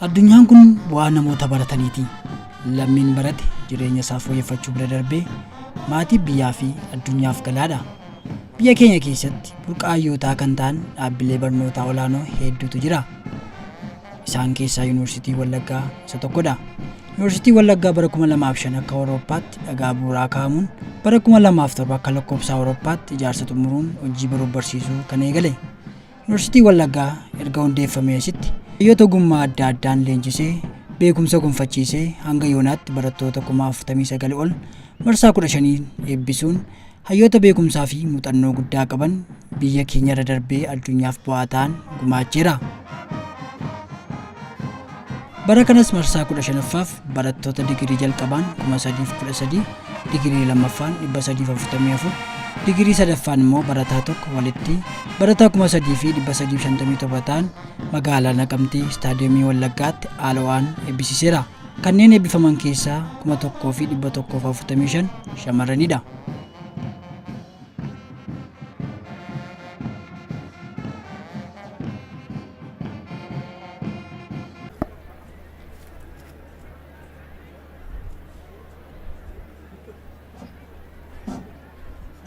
Addunyaan kun bu'aa namoota barataniiti. Lammiin barate jireenya isaa fooyyeffachuu bira darbee maatii, biyyaa fi addunyaaf galaadha. Biyya keenya keessatti burqaa hayyootaa kan ta'an dhaabbilee barnootaa olaanoo hedduutu jira. Isaan keessaa Yuunivarsiitii Wallaggaa isa tokkodha. Yuunivarsiitii Wallaggaa bara 2005 akka Awurooppaatti dhagaa bu'uuraa kaa'amuun bara 2007 akka lakkoofsa Awurooppaatti ijaarsa xumuruun hojii baruuf barsiisuu kan eegale. Yuunivarsiitii Wallaggaa erga hundeeffamee asitti hayyoota ogummaa adda addaan leenjisee beekumsa gonfachiisee hanga yoonaatti barattoota 49,000 ol marsaa 15 eebbisuun hayyoota beekumsaa fi muuxannoo guddaa qaban biyya keenyarra darbee addunyaaf bu'aa ta'an gumaacheera. Bara kanas marsaa 15ffaaf barattoota digirii jalqabaan 3,013, digirii lammaffaan 344, digirii sadaffaan immoo barataa tokko walitti barataa 3,357 ta'an magaalaa Naqamtee Istaadiyoomii Wallaggaatti haala ho'aan eebbisiiseera. Kanneen eebbifaman keessaa 1,145 shamarranidha.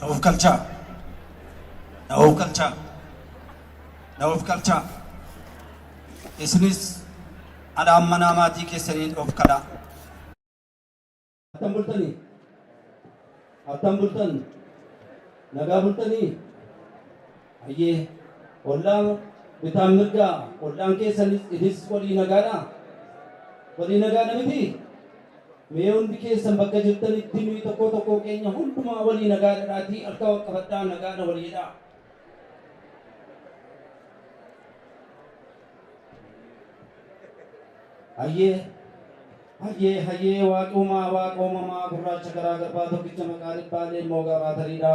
Na of galchaa. Na of galchaa. Na of galchaa. Isinis alaan manaa maatii keessaniin of kadhaa. Attam bultanii? Attam bultan? Nagaa bultanii? Hayyee, ollaa bitaan mirgaa ollaan keessanis inis walii nagaadhaa? Walii nagaadha mitii? Mee hundi keessan bakka jirtanitti nuyi tokko tokko keenya hundumaa walii nagaa dhadhaatii harka qabadhaa nagaadha waliidha. Hayyee hayyee hayyee waaqumaa waaqa uumamaa gurraacha garaa garbaa tokkicha maqaa dhibbaa leemmoo garaa tariidha.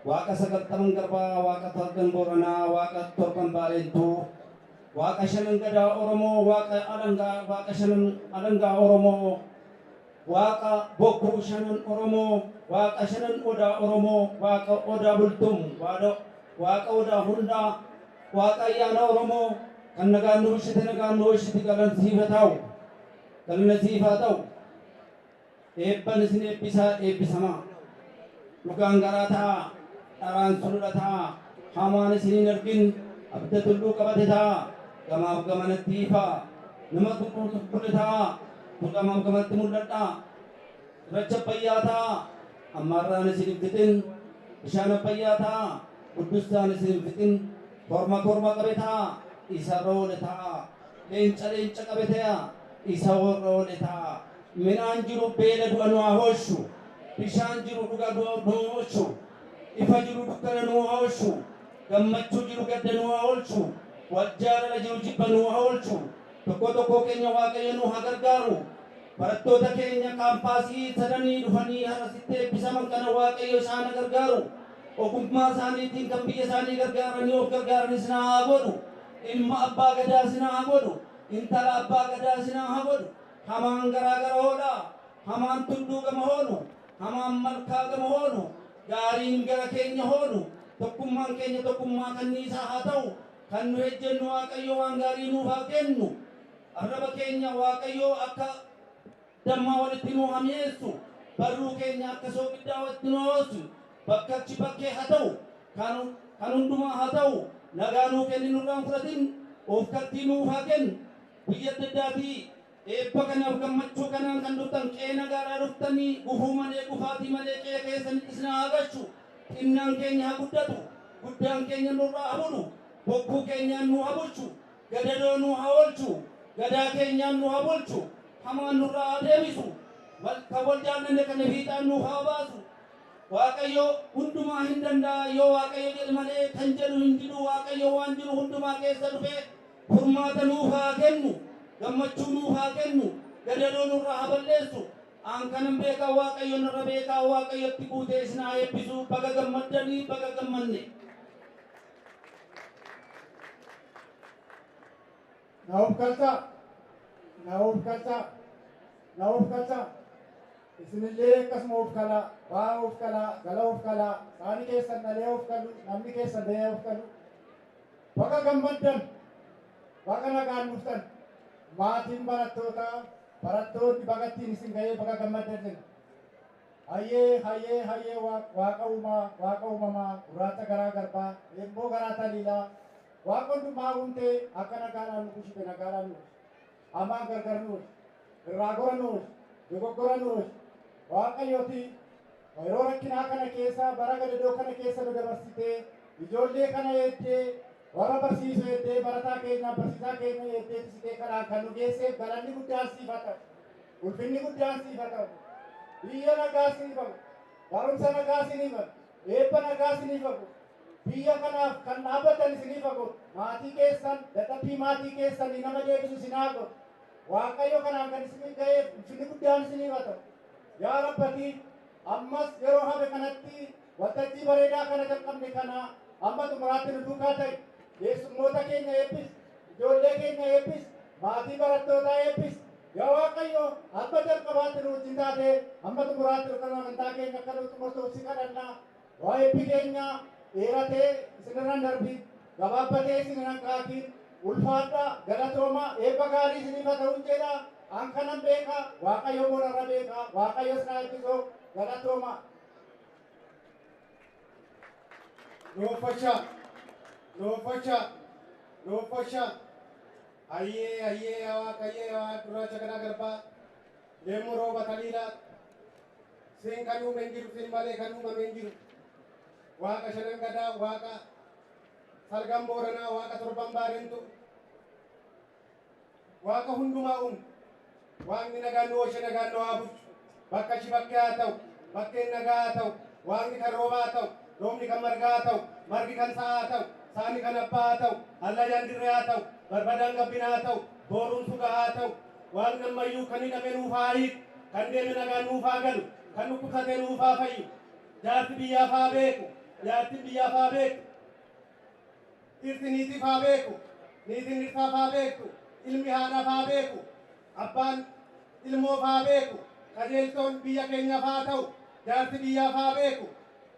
Waaqa sagaltaman garbaa, waaqa torban boranaa, waaqa torban baareentuu, waaqa shanan gadaa Oromoo, waaqa alangaa, waaqa shanan alangaa Oromoo, waaqa bokkuu shanan Oromoo, waaqa shanan odaa Oromoo, waaqa odaa bultum, waaqa odaa hundaa, waaqa ayyaana Oromoo kan nagaan nu bulchite nagaan nu oolchite galanni siif haa ta'u. Galanni siif haa ta'u. Eebban isin eebbisaa eebbisamaa. Dhugaan garaa ta'a, dharaan sulula ta'a, hamaan isin hin argin, abidda tulluu qabate ta'a, gamaaf gamanatti ifaa, nama qulqulle ta'a, gamaaf gamanatti mul'adhaa, cirracha abbayyaa ta'a, ammaarraan isin hin fixin, bishaan abbayyaa ta'a, quddustaan isin hin fixin, korma korma qabe ta'a, isa roole ta'a, leenca leenca qabe ta'a, isa roole ta'a. Midhaan jiru beela du'a nu haa oolchu, bishaan jiru dhuga du'a nu haa oolchu, ifa jiru dukkana nu haa oolchu, gammachuu jiru gadda nu haa oolchu, wal jaalala jiru jibba nu haa oolchu. Tokko tokko keenya Waaqayyo nu haa gargaaru. Barattoota keenya kaampaasii sadanii dhufanii har'asitti eebbisaman kana Waaqayyo isaan haa gargaaru. Ogummaa isaaniitiin kan biyya isaanii gargaaranii of gargaaranis na haa godhu. Ilma abbaa gadaas na haa godhu. Intala abbaa gadaas na haa godhu. Hamaan garaa gara hoolaa, hamaan tulluu gama hoolu, hamaan malkaa gama hoolu, gaariin gara keenya hoolu, tokkummaan keenya tokkummaa kanniisaa haa ta'u, kan nu ejjennu Waaqayyo waan gaarii nuuf haa kennu. Arraba keenya Waaqayyo akka dammaa walitti nu haa mi'eessu, barruu keenya akka soogiddaa walitti nu haa hoossu, bakkalchi bakkee haa ta'u, kan hundumaa haa ta'u, nagaa nuu kenni nurraan fudhatin, of kaltii nuuf haa kennu. Biyya adda addaatii eebba kanaaf gammachuu kanaan kan dhuftan qe'ee nagaadhaa dhuftanii gufuu malee gufaatii malee qe'ee keessanitti isin haa agarchu. Xinnaan keenya haa guddatu, guddaan keenya nurraa haa bulu, bokkuu keenyaan nu haa bulchu, gadadoo nu haa oolchu, gadaa keenyaan nu haa bulchu, hamaan nurraa haa deebisu, kan wal jaallanne kana fiixaan nuuf haa baasu. Waaqayyo hundumaa hin danda'a, yoo Waaqayyo jedhe malee kan jedhu hin jiru. Waaqayyo waan jiru hundumaa keessa dhufee furmaata nuuf haa kennu, gammachuu nuuf haa kennu, gadadoo nurraa haa balleessu. Aan kanan beekaa Waaqayyo narra beekaa, Waaqayyotti guutee isin haa eebbisu. Baga gammaddanii, baga gammanne. Naaf galchaa, naaf galchaa, naaf galchaa. Isinillee akkasuma of kalaa, ba'aa of kalaa, gala of kalaa, saani keessan dhalee of kalu, namni keessan da'ee of kalu. Baga gammaddan, baga nagaan dhuftan, maatiin barattootaa, barattoonni baga ittiin isin ga'ee baga gammaddan jenna. Hayyee, hayyee, hayyee waaqa uumaa, waaqa uumamaa, gurraacha garaa garbaa, eemboo garaa taliilaa, waaqa hundumaa uumtee akka nagaadhaan nu bulchite nagaadhaan nu bulchi. Hamaan gargar nu oolchi, irraa gora nu oolchi, dogoggora nu oolchi. Waaqayyooti yeroo rakkinaa kana keessa bara gadadoo kana keessa nu dabarsitee ijoollee kana eeddee warra barsiisu eeddee barataa keenya barsiisaa keenya eeddee tisitee kanaan kan nu geesseef galanni guddaan siif haa ta'u. Ulfinni guddaan siif haa ta'u. Biyya nagaa siif haa ta'u. Barumsa nagaa siif haa ta'u. Eebba nagaa siif haa ta'u. Biyya kanaaf kan dhaabbatan isiniif haa godhu. Maatii keessan dadhabbii maatii keessanii nama deebisu isin haa godhu. Waaqayyo kanaan kan isinii ga'eef ulfinni guddaan isiniif haa ta'u. Yaa Rabbatii ammas yeroo hafe kanatti waltajjii bareedaa kana jalqabne kana amma xumuraatti nu duukaa ta'i. Keessummoota keenya eebbis, ijoollee keenya eebbis, maatii barattootaa eebbis. Yaa Waaqayyo amma jalqabaatti nu wajjin taatee amma xumuraatti yookaan amantaa keenya akka nu xumurtuuf si kadhanna. Waa eebbi keenya dheeratee isinirra hin darbin, gabaabbatee isin hin hanqaakin, ulfaadha, galatooma, eebba gaarii isiniif haa ta'u jedha. An kanan beeka, Waaqayyo immoo narra beeka, Waaqayyo isin haa eebbisu, galatooma. Nooffachaa, nooffachaa, nooffachaa. Hayyee, hayyee, yaa Waaqa, hayyee, yaa Waaqa, gurraacha garaa garbaa, leemmoo rooba taliilaa. Siin kan uume hin jiru, siin malee kan uumame hin jiru. Waaqa shanan gadaa, waaqa salgan booranaa, waaqa torban baarentu, waaqa hundumaa uume. Waaqni nagaan nu oolche, nagaan nu haa bulchu. Bakka ishii bakkee haa ta'u, bakkeen nagaa haa ta'u, Waaqni kan roobaa haa ta'u, roobni kan margaa haa ta'u, margi kan sa'aa haa ta'u, saani kan abbaa haa ta'u, hallayyaan dirree haa ta'u, barbadaan gabbina haa ta'u, booruun sugaa haa ta'u. Waaqni ammayyuu kan hidhame nuuf haa hiiku, kan deeme nagaan nuuf haa galu, kan dhukkubsate nuuf haa fayyu. Jaarsi biyyaaf haa beeku, jaartiin biyyaaf haa beeku. Dhirsi niitiif haa beeku, niitiin dhirsaaf haa beektu, ilmi haadhaaf haa beeku, abbaan ilmoof haa beeku, qajeeltoon biyya keenyaaf haa ta'u, jaarsi biyyaaf haa beeku.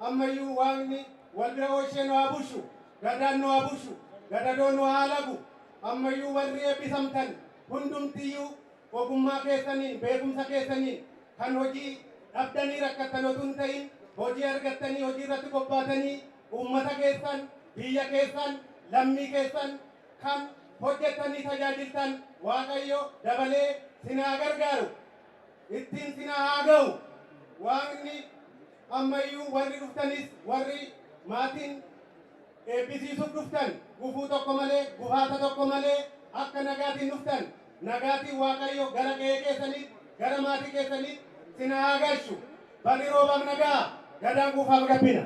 Ammayyuu Waaqni wal bira oolchee nu haa bulchu, gadaan nu haa bulchu, gadadoon nu haa lagu. Ammayyuu warri eebbisamtan hundumtiyyuu ogummaa keessaniin, beekumsa keessaniin kan hojii dhabdanii rakkattan otuu hin ta'in, hojii argattanii hojii irratti bobbaatanii uummata keessan, biyya keessan, lammii keessan kan hojjettanii tajaajiltan Waaqayyo dabalee sin haa gargaaru. Ittiin sin haa ga'u. Waaqni ammayyuu warri dhuftanis, warri maatiin eebbisiisuuf dhuftan, gufuu tokko malee, gufaata tokko malee akka nagaatiin dhuftan, nagaatiin Waaqayyo gara qe'ee keessaniitti, gara maatii keessaniitti sin haa galchu. Barri roobaaf nagaa, gadaan quufaaf gabbina.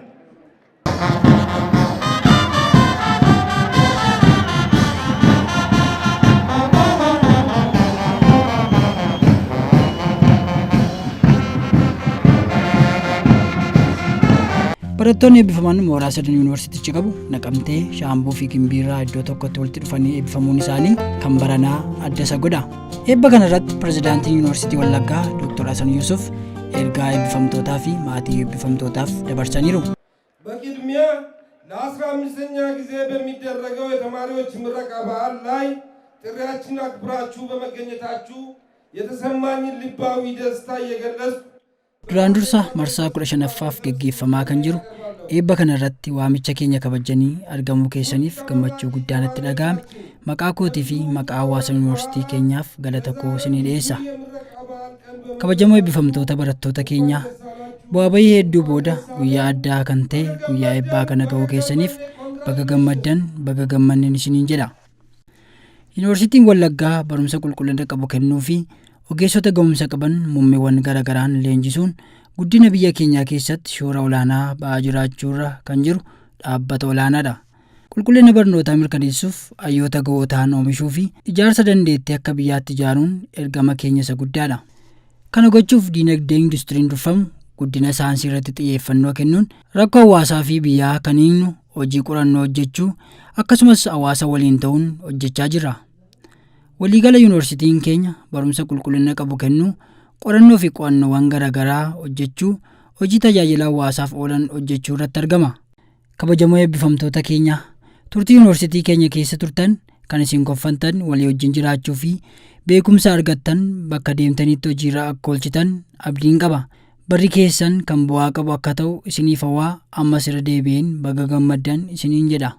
Barattoonni eebbifaman mooraa sadan yuunivarsiitichi qabu Naqamtee, Shaambuu fi Gimbiirraa iddoo tokkotti walitti dhufanii eebbifamuun isaanii kan baranaa adda isa godha. Eebba kana irratti pirezidaantiin Yuunivarsiitii Wallaggaa Dr. Hasan Yuusuf ergaa eebbifamtootaa fi maatii eebbifamtootaaf dabarsaniiru. በቅድሚያ ለ15ኛ ጊዜ በሚደረገው የተማሪዎች ምረቃ በዓል ላይ ጥሪያችንን አክብራችሁ በመገኘታችሁ የተሰማኝን ልባዊ ደስታ እየገለጽኩ Duraan dursa marsaa 15ffaaf geggeeffamaa kan jiru eebba kana irratti waamicha keenya kabajanii argamuu keessaniif gammachuu guddaa natti dhaga'ame maqaa kootii fi maqaa hawaasa yuunivarsiitii keenyaaf galata koo isinii dhiyeessa. Kabajamoo eebbifamtoota barattoota keenyaa, bu'aa bahii hedduu booda guyyaa addaa kan ta'e guyyaa eebbaa kana ga'uu keessaniif baga gammaddan, baga gammanneen isiniin jedha. Yuunivarsiitiin Wallaggaa barumsa qulqullina qabu kennuu fi ogeessota ga'umsa qaban muummeewwan garagaraan leenjisuun guddina biyya keenyaa keessatti shoora olaanaa ba'aa jiraachuurra kan jiru dhaabbata olaanaadha. Qulqullina barnootaa mirkaneessuuf hayyoota ga'oo ta'an oomishuu fi ijaarsa dandeettii akka biyyaatti ijaaruun ergama keenya isa guddaadha. Kana gochuuf diinagdee industiriin durfamu guddina saayinsii irratti xiyyeeffannoo kennuun rakkoo hawaasaa fi biyyaa kan hiiknu hojii qorannoo hojjechuu akkasumas hawaasa waliin ta'uun hojjechaa jirra. Waliigala yuunivarsiitiin keenya barumsa qulqullina qabu kennuu, qorannoo fi qo'annoowwan garaagaraa hojjechuu, hojii tajaajila hawaasaaf oolan hojjechuu irratti argama. Kabajamoo eebbifamtoota keenya, turtii yuunivarsiitii keenya keessa turtan kan isin koffantan walii wajjin jiraachuu fi beekumsa argattan bakka deemtanitti hojiirra akka oolchitan abdiin qaba. Barri keessan kan bu'aa qabu akka ta'u isiniif hawwaa, ammas irra deebi'een baga gammaddan isiniin jedha.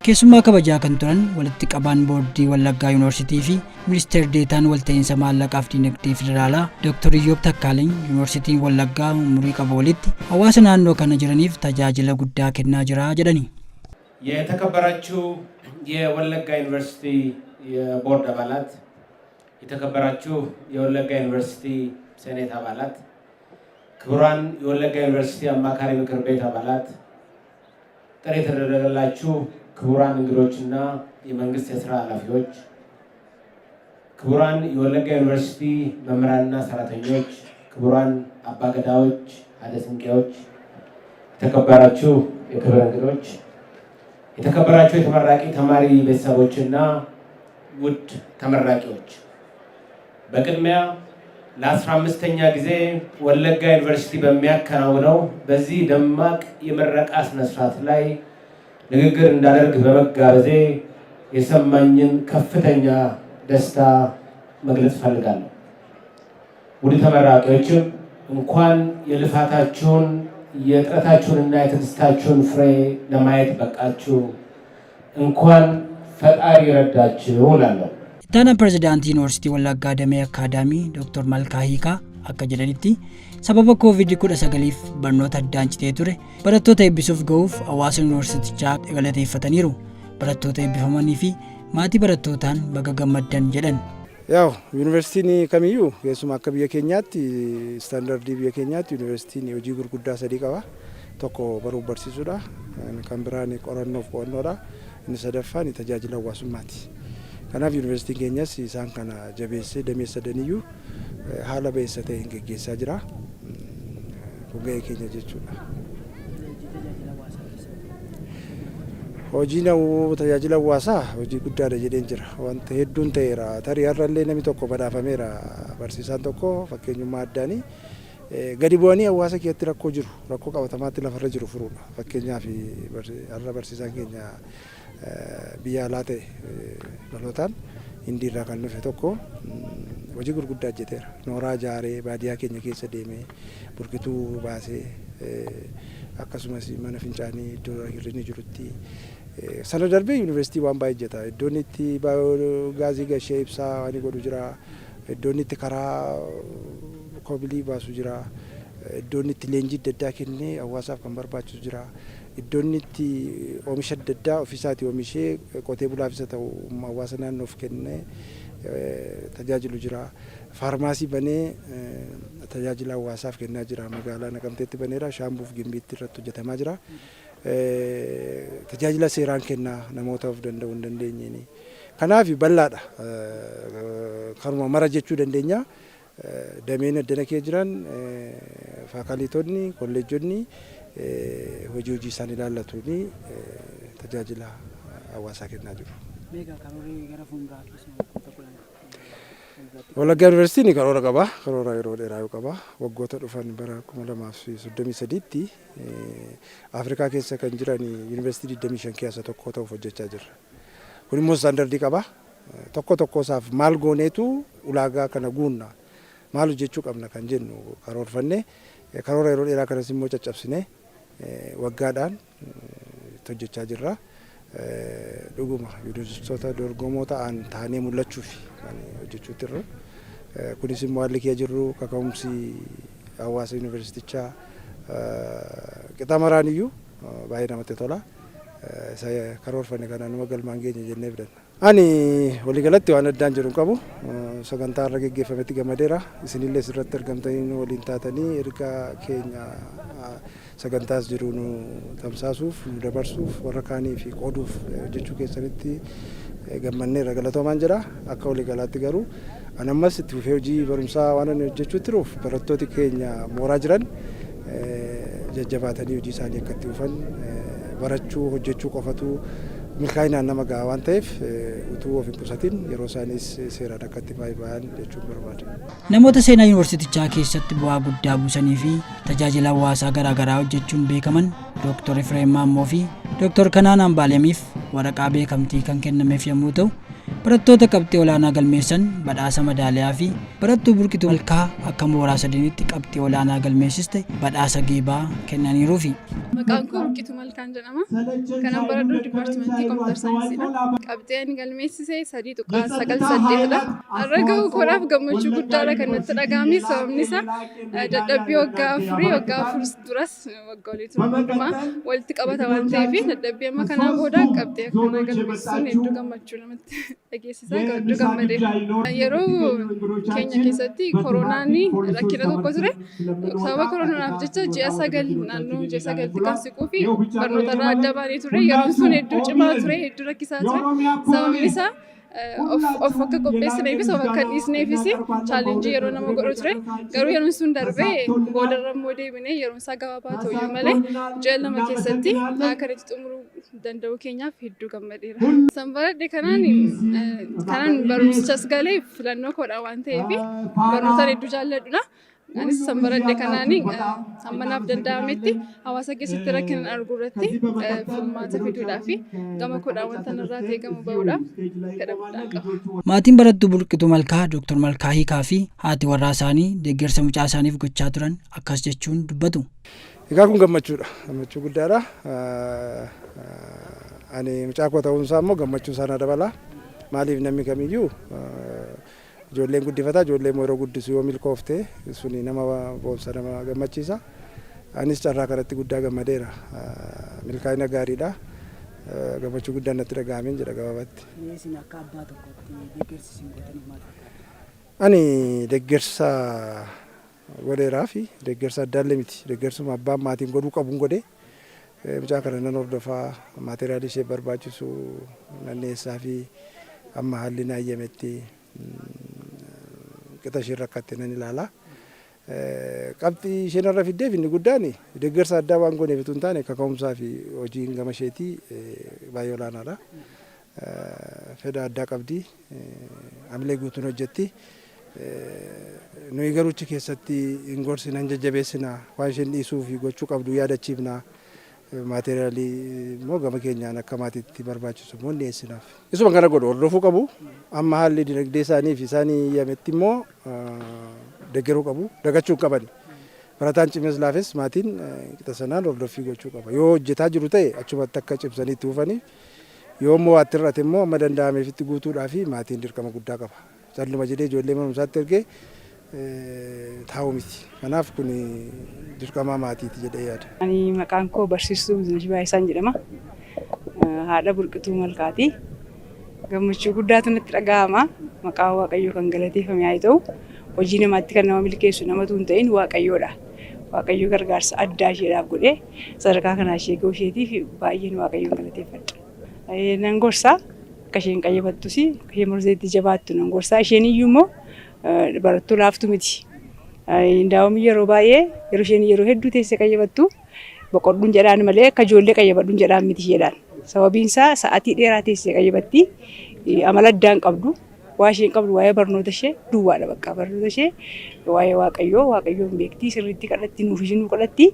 Keessummaa kabajaa kan turan walitti qabaan boordii Wallaggaa Yuunivarsiitii fi Ministeer Deetaan Walta'iinsa Maallaqaaf Dinagdee Federaalaa Dr. Iyyoob Takkaaleny Yuunivarsiitiin Wallaggaa umurii qabu walitti hawaasa naannoo kana jiraniif tajaajila guddaa kennaa jira jedhani. የተከበራችሁ የወለጋ ዩኒቨርሲቲ የቦርድ አባላት፣ የተከበራችሁ የወለጋ ዩኒቨርሲቲ ሴኔት አባላት፣ ክቡራን የወለጋ ዩኒቨርሲቲ አማካሪ ምክር ቤት አባላት፣ ጥሪ የተደረገላችሁ ክቡራን እንግዶችና የመንግስት የስራ ኃላፊዎች፣ ክቡራን የወለጋ ዩኒቨርሲቲ መምህራንና ሰራተኞች፣ ክቡራን አባገዳዎች፣ ሀደ ሲንቄዎች፣ የተከበራችሁ የክብር እንግዶች፣ የተከበራችሁ የተመራቂ ተማሪ ቤተሰቦችና ውድ ተመራቂዎች፣ በቅድሚያ ለ15ኛ ጊዜ ወለጋ ዩኒቨርሲቲ በሚያከናውነው በዚህ ደማቅ የምረቃ ስነስርዓት ላይ ንግግር እንዳደርግ በመጋበዜ የተሰማኝን ከፍተኛ ደስታ መግለጽ እፈልጋለሁ። ውድ ተመራቂዎችም እንኳን የልፋታችሁን የጥረታችሁንና የትዕግስታችሁን ፍሬ ለማየት በቃችሁ። እንኳን ፈጣሪ ረዳችሁ እላለሁ። Ittaanaan pirezidaantii Yuunivarsiitii Wallaggaa Damee Akaadaamii Dr. Malkaa Hiikaa akka jedhanitti, sababa Koovid-19f barnoota addaan citee ture barattoota eebbisuuf ga'uuf hawaasa yuunivarsiitichaa galateeffataniiru. Barattoota eebbifamanii fi maatii barattootaan baga gammaddan jedhan. ያው yuunivarsiitiin kamiyyuu keessumaa akka biyya keenyaatti, istaandardii biyya keenyaatti, yuunivarsiitiin hojii gurguddaa sadii qaba. Tokko baruuf barsiisuudha. Kan biraan qorannoof qo'annoodha. Inni sadaffaan tajaajila hawaasummaati. Kanaaf yuunivarsiitiin keenyas isaan kana jabeessee damee sadaniyyuu haala ba'eessa ta'een geggeessaa jira. Kun gahee keenya jechuudha. Hojiin tajaajila hawaasaa hojii guddaadha jedheen jira. Wanta hedduun ta'eera. Tarii har'allee namni tokko badhaafameera. Barsiisaan tokko fakkeenyummaa addaanii gadi bu'anii hawaasa keessatti rakkoo jiru, rakkoo qabatamaatti lafarra jiru furuudha. Fakkeenyaaf, har'a barsiisaan keenya biyya alaa ta'e, dhalootaan Hindiirraa kan dhufe tokko, hojii gurguddaa hojjeteera. Nooraa ijaaree, baadiyyaa keenya keessa deemee burqituu baasee, akkasumas mana fincaanii iddoo hir'inni jirutti, sana darbee yuunivarsiitii waan baay'ee hojjeta. Iddoon itti gaazii gashee ibsaa waan godhu jira. Iddoon itti karaa koobilii baasu jira. Iddoon itti leenjii adda addaa kennee hawaasaaf kan barbaachisu jira. Iddoon itti oomisha adda addaa ofiisaatii oomishee qotee bulaaf isa ta'u hawaasa naannoof kennee tajaajilu jira. Faarmaasii banee tajaajila hawaasaaf kennaa jira. Magaalaa Naqamteetti baneera. Shaambuuf Gimbiitti irratti hojjetamaa jira. Tajaajila seeraan kennaa namoota of danda'uu hin dandeenyeen. Kanaaf bal'aadha. Kanuma mara jechuu dandeenya. Dameen addana kee jiran, faakaliitonni, kolleejjonni hojii hojii isaan ilaallatuun tajaajila hawaasaa kennaa jiru. Wallaggaa Yuunivarsiitiin karoora qaba. Karoora yeroo dheeraa yoo qaba. Waggoota dhufan bara 2033tti Afrikaa keessa kan jiran yuunivarsiitii 25 keessaa tokko ta'uuf hojjechaa jirra. Kun immoo istaandardii qaba. Tokko tokko isaaf maal gooneetu ulaagaa kana guunna, maal hojjechuu qabna kan jennu karoorfannee, karoora yeroo dheeraa kanas immoo caccabsinee waggaadhaan itti hojjechaa jirra. Dhuguma yuunivarsiitota dorgomoo ta'an taanee mul'achuuf kan hojjechuutti jirru. Kunis immoo haalli kee jirru, kaka'umsi hawaasa yuunivarsiitichaa qixa maraan iyyuu baay'ee namatti tola. Isa karoorfanne kana numa galmaan geenya jennee fidanna. Ani waliigalatti waan addaan jedhu hin qabu. Sagantaa irra geggeeffametti gammadeera. Isinillee asirratti argamtanii nu waliin taatanii ergaa keenya sagantaas jiru nu tamsaasuuf, nu dabarsuuf, warra kaanii fi qooduuf hojjechuu keessanitti gammanneera, galatoomaan jedha. Akka waliigalaatti garuu ani ammas itti fufee hojii barumsaa waan ani hojjechuutti jiruuf, barattooti keenya mooraa jiran jajjabaatanii hojii isaanii akka itti fufan, barachuu hojjechuu qofatu milkaa'inaan nama ga'a waan ta'eef, utuu of hin qusatin yeroo isaanis seeraan akka itti baay'ee jechuun barbaada. Namoota seenaa yuunivarsiitichaa keessatti bu'aa guddaa buusanii fi tajaajila hawaasaa garaagaraa hojjechuun beekaman Dr. Efreem Maammoo fi Dr. Kanaan Ambaalemiif waraqaa beekamtii kan kennameef yommuu ta'u, Barattoota qabxii olaanaa galmeessan badhaasa madaaliyaa fi barattuu Burqituu Malkaa akka mooraa sadanitti qabxii olaanaa galmeessiste badhaasa geebaa kennaniiruufi. Maqaan koo Burqituu Malkaan jedhama. Kanan baradhu dipaartimentii kompiitar saayinsiidha. Qabxii ani galmeessise 3.98dha. Har'a gahuu koodhaaf gammachuu guddaadha kan natti dhagahame. Sababni isaa dadhabbii waggaa afurii, waggaa afur duras waggaa olii turan hundumaa walitti qabata waan ta'eef, dadhabbii amma kanaa booda qabxii akkanaa galmeessisuun hedduu gammachuu namatti dhageessisaa, hedduu gammadeera. Yeroo keenya keessatti koronaan rakkina tokko ture. Sababa koronaaf jecha ji'a 9, naannoo ji'a 9tti kan siquu fi barnoota irraa adda baanee ture. Yeroon sun hedduu cimaa ture, hedduu rakkisaa ture. Sababni isaa of akka qopheessineefis of akka dhiisneefis challenge yeroo nama godhu ture. Garuu yeroon sun darbee boodarra immoo deebinee, yeroon isaa gabaabaa ta'uyyuu malee, ji'a 2 keessatti akka itti xumuruu danda'uu keenyaaf hedduu gammadeera. San baradhe kanaan kanan barumsichas galee filannoo koodha waan ta'eef, barnoota hedduu jaalladhudha. Anis san baradhe kanaan hamma naaf danda'ametti hawaasa keessatti rakkina argu irratti furmaata fiduudhaa fi gama koodhaan wanta narraa ta'e gama bahuudhaaf fedha guddaan qaba. Maatiin barattuu Burqituu Malkaa, Dooktar Malkaa Hiikaa fi haati warraa isaanii deeggarsa mucaa isaaniif gochaa turan akkas jechuun dubbatu. Egaa kun gammachuudha. Gammachuu guddaadha. Ani mucaa koo ta'uunsaa immoo gammachuu isaa na dabala. Maaliif, namni kamiyyuu ijoolleen guddifata, ijoollee immoo yeroo guddisu yoo milkoofte suni nama boonsa, nama gammachiisa. Anis carraa kanatti guddaa gammadeera. Milkaa'ina gaariidha. Gammachuu guddaan natti dhaga'ameen jedha gabaabatti. Isin akka abbaa tokkotti deeggarsi isin gootaniif maal fakkaata? Ani deeggarsa godheeraa fi deeggarsa addaallee miti. Deeggarsuma abbaan maatiin godhuu qabuun godhe. Mucaa kana nan hordofaa, maateriyaalii ishee barbaachisu nan dhiyeessaa fi amma haalli na ayyametti qixa isheen rakkatte nan ilaala. Qabxii isheen irra fiddeef inni guddaan deeggarsa addaa waan gooneef utuu hin taane, kaka'umsaa fi hojiin gama isheetii baay'ee olaanaadha. Fedha addaa qabdi. Amilee guutuun hojjetti. Nuyi garuu achi keessatti hin gorsina, hin jajjabeessina. Waan isheen dhiisuu fi gochuu qabdu yaadachiifna. Maateriyaalii immoo gama keenyaan akka maatiitti barbaachisu immoo dhiyeessinaaf. Isuma kana godhu hordofuu qabu. Amma haalli dinagdee isaanii fi isaanii yametti immoo deeggaruu qabu. Dagachuu hin qabani. Barataan cimes laafes maatiin qixa sanaan hordoffii gochuu qaba. Yoo hojjetaa jiru ta'e achumatti akka cimsanii itti fufaniif, yoo immoo waatti hir'ate immoo amma danda'ameefitti guutuudhaa fi maatiin dirqama guddaa qaba. Calluma jedhee ijoollee mana barumsaatti ergee taa'u miti. Kanaaf kun dirqama maatiiti jedhee yaada. Ani maqaan koo Barsiistuu Bizinesh Baay'isaan jedhama. Haadha Burqituu Malkaati. Gammachuu guddaatu natti dhaga'ama. Maqaan Waaqayyoo kan galateeffame haa ta'u. Hojii namaatti kan nama milkeessu namatu hin ta'in, Waaqayyoodha. Waaqayyo gargaarsa addaa isheedhaaf godhee sadarkaa kanaa ishee ga'uu isheetiif baay'een Waaqayyoon galateeffadha. Nan gorsa, akka isheen qayyabattus, akka isheen barumsa jabaattu nan gorsa. Isheen iyyuu immoo barattuu laaftu miti. Ndaa'um yeroo baay'ee, yeroo isheen yeroo hedduu teessee qayyabattu, boqodhuun jedhaan malee akka ijoollee qayyabadhuun jedhaan miti isheedhaan. Sababiin isaa sa'aatii dheeraa teessee qayyabatti, amala addaan qabdu. Waa isheen qabdu waa'ee barnoota ishee duwwaadha bakka barnoota ishee, waa'ee Waaqayyoo, Waaqayyoon beektii, sirriitti kadhatti, nuuf ishee nuu kadhatti,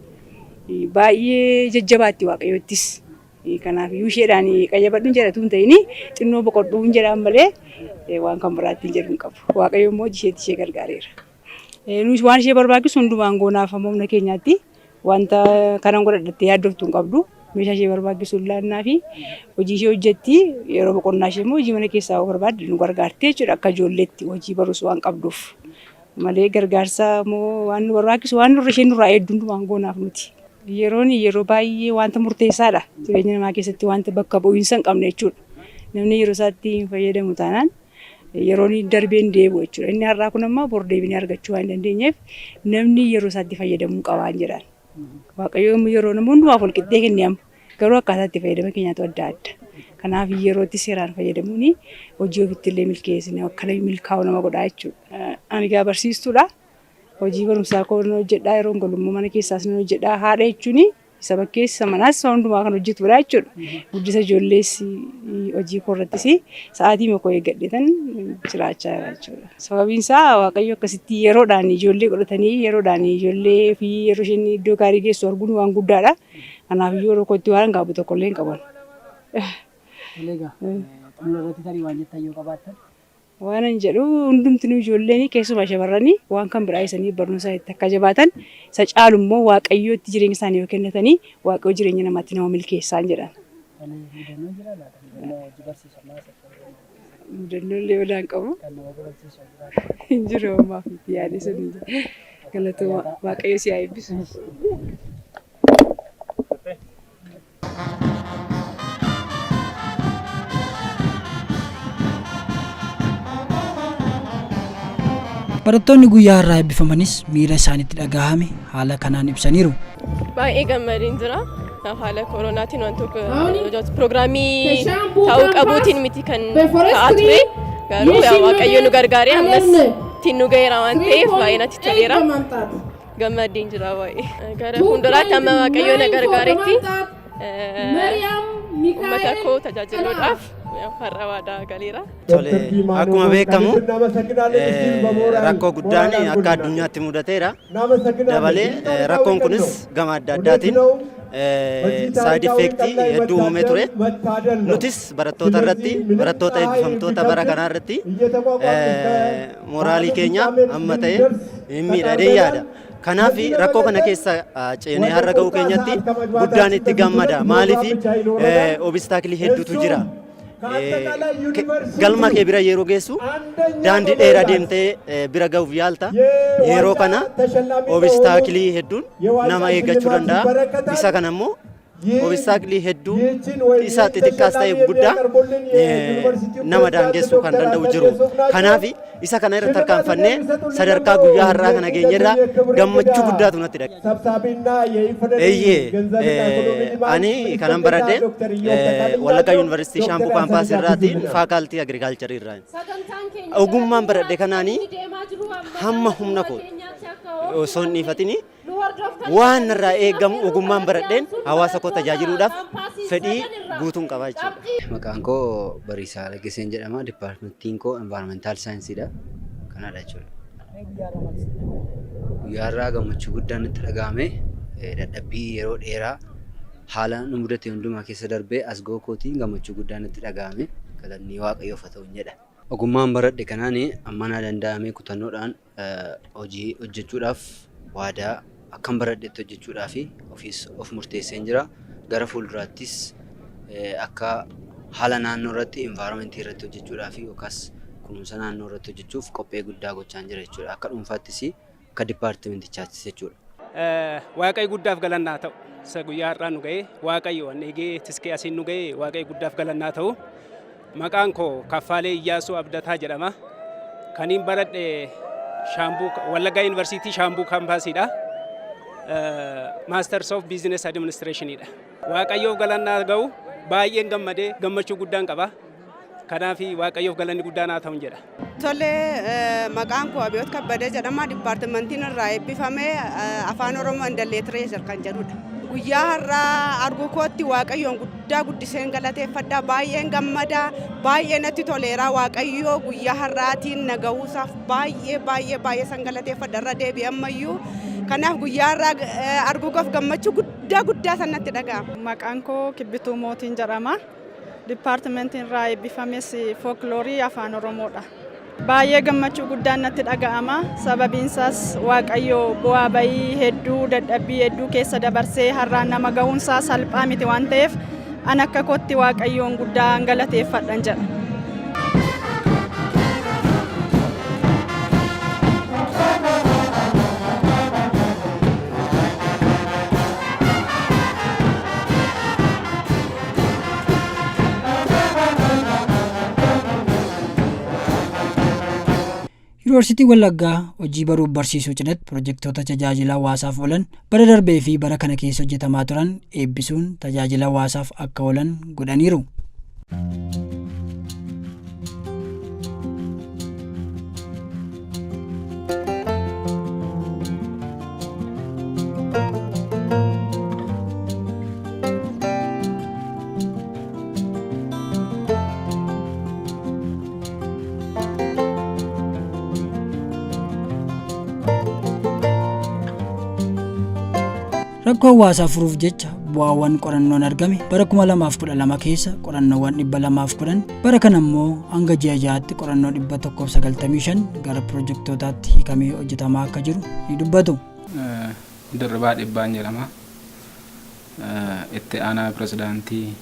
baay'ee jajjabaatti Waaqayyoottis. Kanaaf iyyuu isheedhaan qayyabadhuun jedhatu hin ta'in, xinnoo boqodhuun jedhaan malee waan kan biraatti hin jedhu hin qabu. Waaqayyo immoo hojii isheetti ishee gargaareera. Nuyi waan ishee barbaachisu hundumaan goonaaf hamma humna keenyaatti. Wanta kanan godhadhattee yaaddoftu hin qabdu. Meeshaa ishee barbaachisu laannaa fi hojii ishee hojjetti. Yeroo boqonnaa ishee immoo hojii mana keessaa yoo barbaadde nu gargaarti jechuudha, akka ijoolleetti hojii barus waan qabduuf. Malee gargaarsa immoo waan nu barbaachisu, waan nurra isheen nurraa eeddu hundumaan goonaaf nuti. Yeroon yeroo baay'ee wanta murteessaadha. Jireenya namaa keessatti wanta bakka bu'iinsa hin qabne jechuudha. Namni yeroo isaatti hin fayyadamu taanaan yeroon darbee hin deebi'u jechuudha. Inni har'aa kun amma bor deebinee argachuu waan hin dandeenyeef, namni yeroo isaatti fayyadamuu qabaan jedhaan. Waaqayyo yeroo nama hundumaaf wal qixxee kenne, amma garuu akkaataa itti fayyadama keenyaatu adda adda. Kanaaf yerootti seeraan fayyadamuun hojii ofitti illee milkeessine akka milkaa'u nama godhaa jechuudha. Ani egaa barsiistuudha. Hojii barumsaa koo nan hojjedhaa, yeroo galu immoo mana keessaas nan hojjedhaa. Haadha jechuun isa bakkeessa, isa manaas, isa hundumaa kan hojjetudha jechuudha. Guddisa ijoollees, hojii koo irrattis sa'aatii koo eeggadheetan jiraachaa jira jechuudha. Sababiin isaa Waaqayyo akkasitti yeroodhaan ijoollee godhatanii, yeroodhaan ijoollee fi yeroo isheen iddoo gaarii geessu arguun waan guddaadha. Kanaaf iyyuu yeroo kootti waan gaabu tokko illee hin qaban. Egaa Xumura irratti tarii waan jettan yoo qabaattan. Waanan jedhu hundumtinuu ijoolleen keessumaa shamarranii waan kan biraa dhiisanii barnoota isaaniitti akka jabaatan isa caalu immoo Waaqayyootti jireenya isaanii yoo kennatanii Waaqayyo jireenya namaatti nama milkeessaan jedhan. Mudannoo jira laata? Mudannoo hojii barsiisummaa isa ta'e. Mudannoo illee odaa hin qabu. Kan nama barsiisu jiraata. Hin jiru ammaaf itti yaadee sun hin jiru. Galatooma Waaqayyo si haa eebbisu. Barattoonni guyyaa har'aa eebbifamanis miira isaanitti dhagahame haala kanaan ibsaniiru. Baay'ee gammadeen jira. Haala koronaatiin waan tokko piroogiraamii ta'uu qabuutiin miti kan ta'aa ture. Garuu yaa Waaqayyo nu gargaaree ammas ittiin nu ga'eera waan ta'eef baay'ee natti toleera. Gammadeen jira baay'ee. Gara fuulduraatti amma Waaqayyo na gargaaretti uummata koo tajaajiluudhaaf har'a waadaa galeera. Tole, akkuma beekamu rakkoo guddaan akka addunyaatti mudateera. Dabalee rakkoon kunis gama adda addaatiin side effect hedduu uumee ture. Nutis barattoota irratti, barattoota eebbifamtoota bara kanaa irratti mooraalii keenya amma ta'e hin miidhadhee yaada. Kanaaf rakkoo kana keessa ceenee har'a ga'uu keenyatti guddaan itti gammada. Maaliif obstacle hedduutu jira. Galma kee bira yeroo geessu daandii dheeraa deemtee bira ga'uuf yaalta. Yeroo kana obstacle hedduun nama eeggachuu danda'a. Isa kana immoo obstacle hedduu isa xixiqqaas ta'e guddaa nama daangessuu kan danda'u jiru. Kanaaf isa kana irratti tarkaanfannee sadarkaa guyyaa har'aa kana geenyerraa gammachuu guddaatu natti dhaga'ama. Eeyyee, ani kanan baradhe Wallaggaa Yuunivarsiitii Shaambuu Kaampaasii irraati, faculty agriculture irraa. Ogummaan baradhe kanaanii hamma humna koo osoo hin dhiifatini waan narraa eegamu ogummaan baradheen hawaasa koo tajaajiluudhaaf fedhii guutuun qaba jechuudha. Maqaan koo Bariisaa Laggiseen jedhama. Dipaartimentiin koo environmental scienceiidha. Kanadha jechuudha. Guyyaa har'aa gammachuu guddaan natti dhaga'ame. Dadhabbii yeroo dheeraa haala nu mudate hundumaa keessa darbee as ga'uu kootiin gammachuu guddaan natti dhaga'ame. Galanni Waaqayyoof haa ta'u jedha. Ogummaan baradhe kanaan amma naa danda'ame kutannoodhaan hojii hojjechuudhaaf waadaa akkan baradhetti hojjechuudhaaf ofiis of murteesseen jira. Gara fuulduraattis akka haala naannoo irratti, environmentii irratti hojjechuudhaaf yookaas kunuunsa naannoo irratti hojjechuuf qophee guddaa gochaan jira jechuudha. Akka dhuunfaattis akka dipaartimentichaattis jechuudha. Waaqayyo guddaaf galannaa ta'u. Isa guyyaa har'aa nu ga'ee Waaqayyo waan eegee tiskee asiin nu ga'ee Waaqayyo guddaaf galannaa ta'u. Maqaan koo Kaffaalee Iyyaasuu Abdataa jedhama. Kaniin baradhe Shaambuu, Wallaggaa Yuunivarsiitii Shaambuu kaampaasiidha. Masters of Business Administrationiidha. Waaqayyoof galannaa ga'u, baay'een gammadee gammachuu guddaan qaba. Kanaaf Waaqayyoof galanni guddaan haa ta'u jedha. Tole, maqaan koo Abiyoot Kabbadee jedhama. Dipaartimentiin irraa eebbifame Afaan Oromoo and Literature kan jedhudha. Guyyaa har'aa arguu kootti Waaqayyoon guddaa guddiseen galateeffadha. Baay'een gammada. Baay'ee natti toleera. Waaqayyoo guyyaa har'aatiin na gahuusaaf baay'ee baay'ee baay'ee san galateeffadha. Irra deebi'ee ammayyuu. Kanaaf guyyaa har'aa arguu koof gammachuu guddaa guddaa san natti dhaga'ama. Maqaan koo Kibbituu Mootiin jedhama. Dipaartimentiin irraa eebbifames fookiloorii Afaan Oromoodha. Baay'ee gammachuu guddaan natti dhaga'ama. Sababiinsaas Waaqayyo bu'aa bayii hedduu, dadhabbii hedduu keessa dabarsee har'aan nama gahuunsaa salphaa miti waan ta'eef an akka kootti Waaqayyoon guddaan galateeffadhan jedha. Yuunivarsiitiin Wallaggaa hojii baruuf barsiisuu cinatti pirojektoota tajaajila hawaasaaf oolan bara darbee fi bara kana keessa hojjetamaa turan eebbisuun tajaajila hawaasaaf akka oolan godhaniiru. Rakkoo hawaasaa furuuf jecha Bu'aawwan qorannoon argame bara 2012 keessa qorannoowwan 210, bara kana immoo hanga ji'a 6tti qorannoo 195 gara pirojektootaatti hiikamee hojjetamaa akka jiru ni dubbatu. Dirribaa Dhibbaan jedhama. Itti aanaa pirezidaantii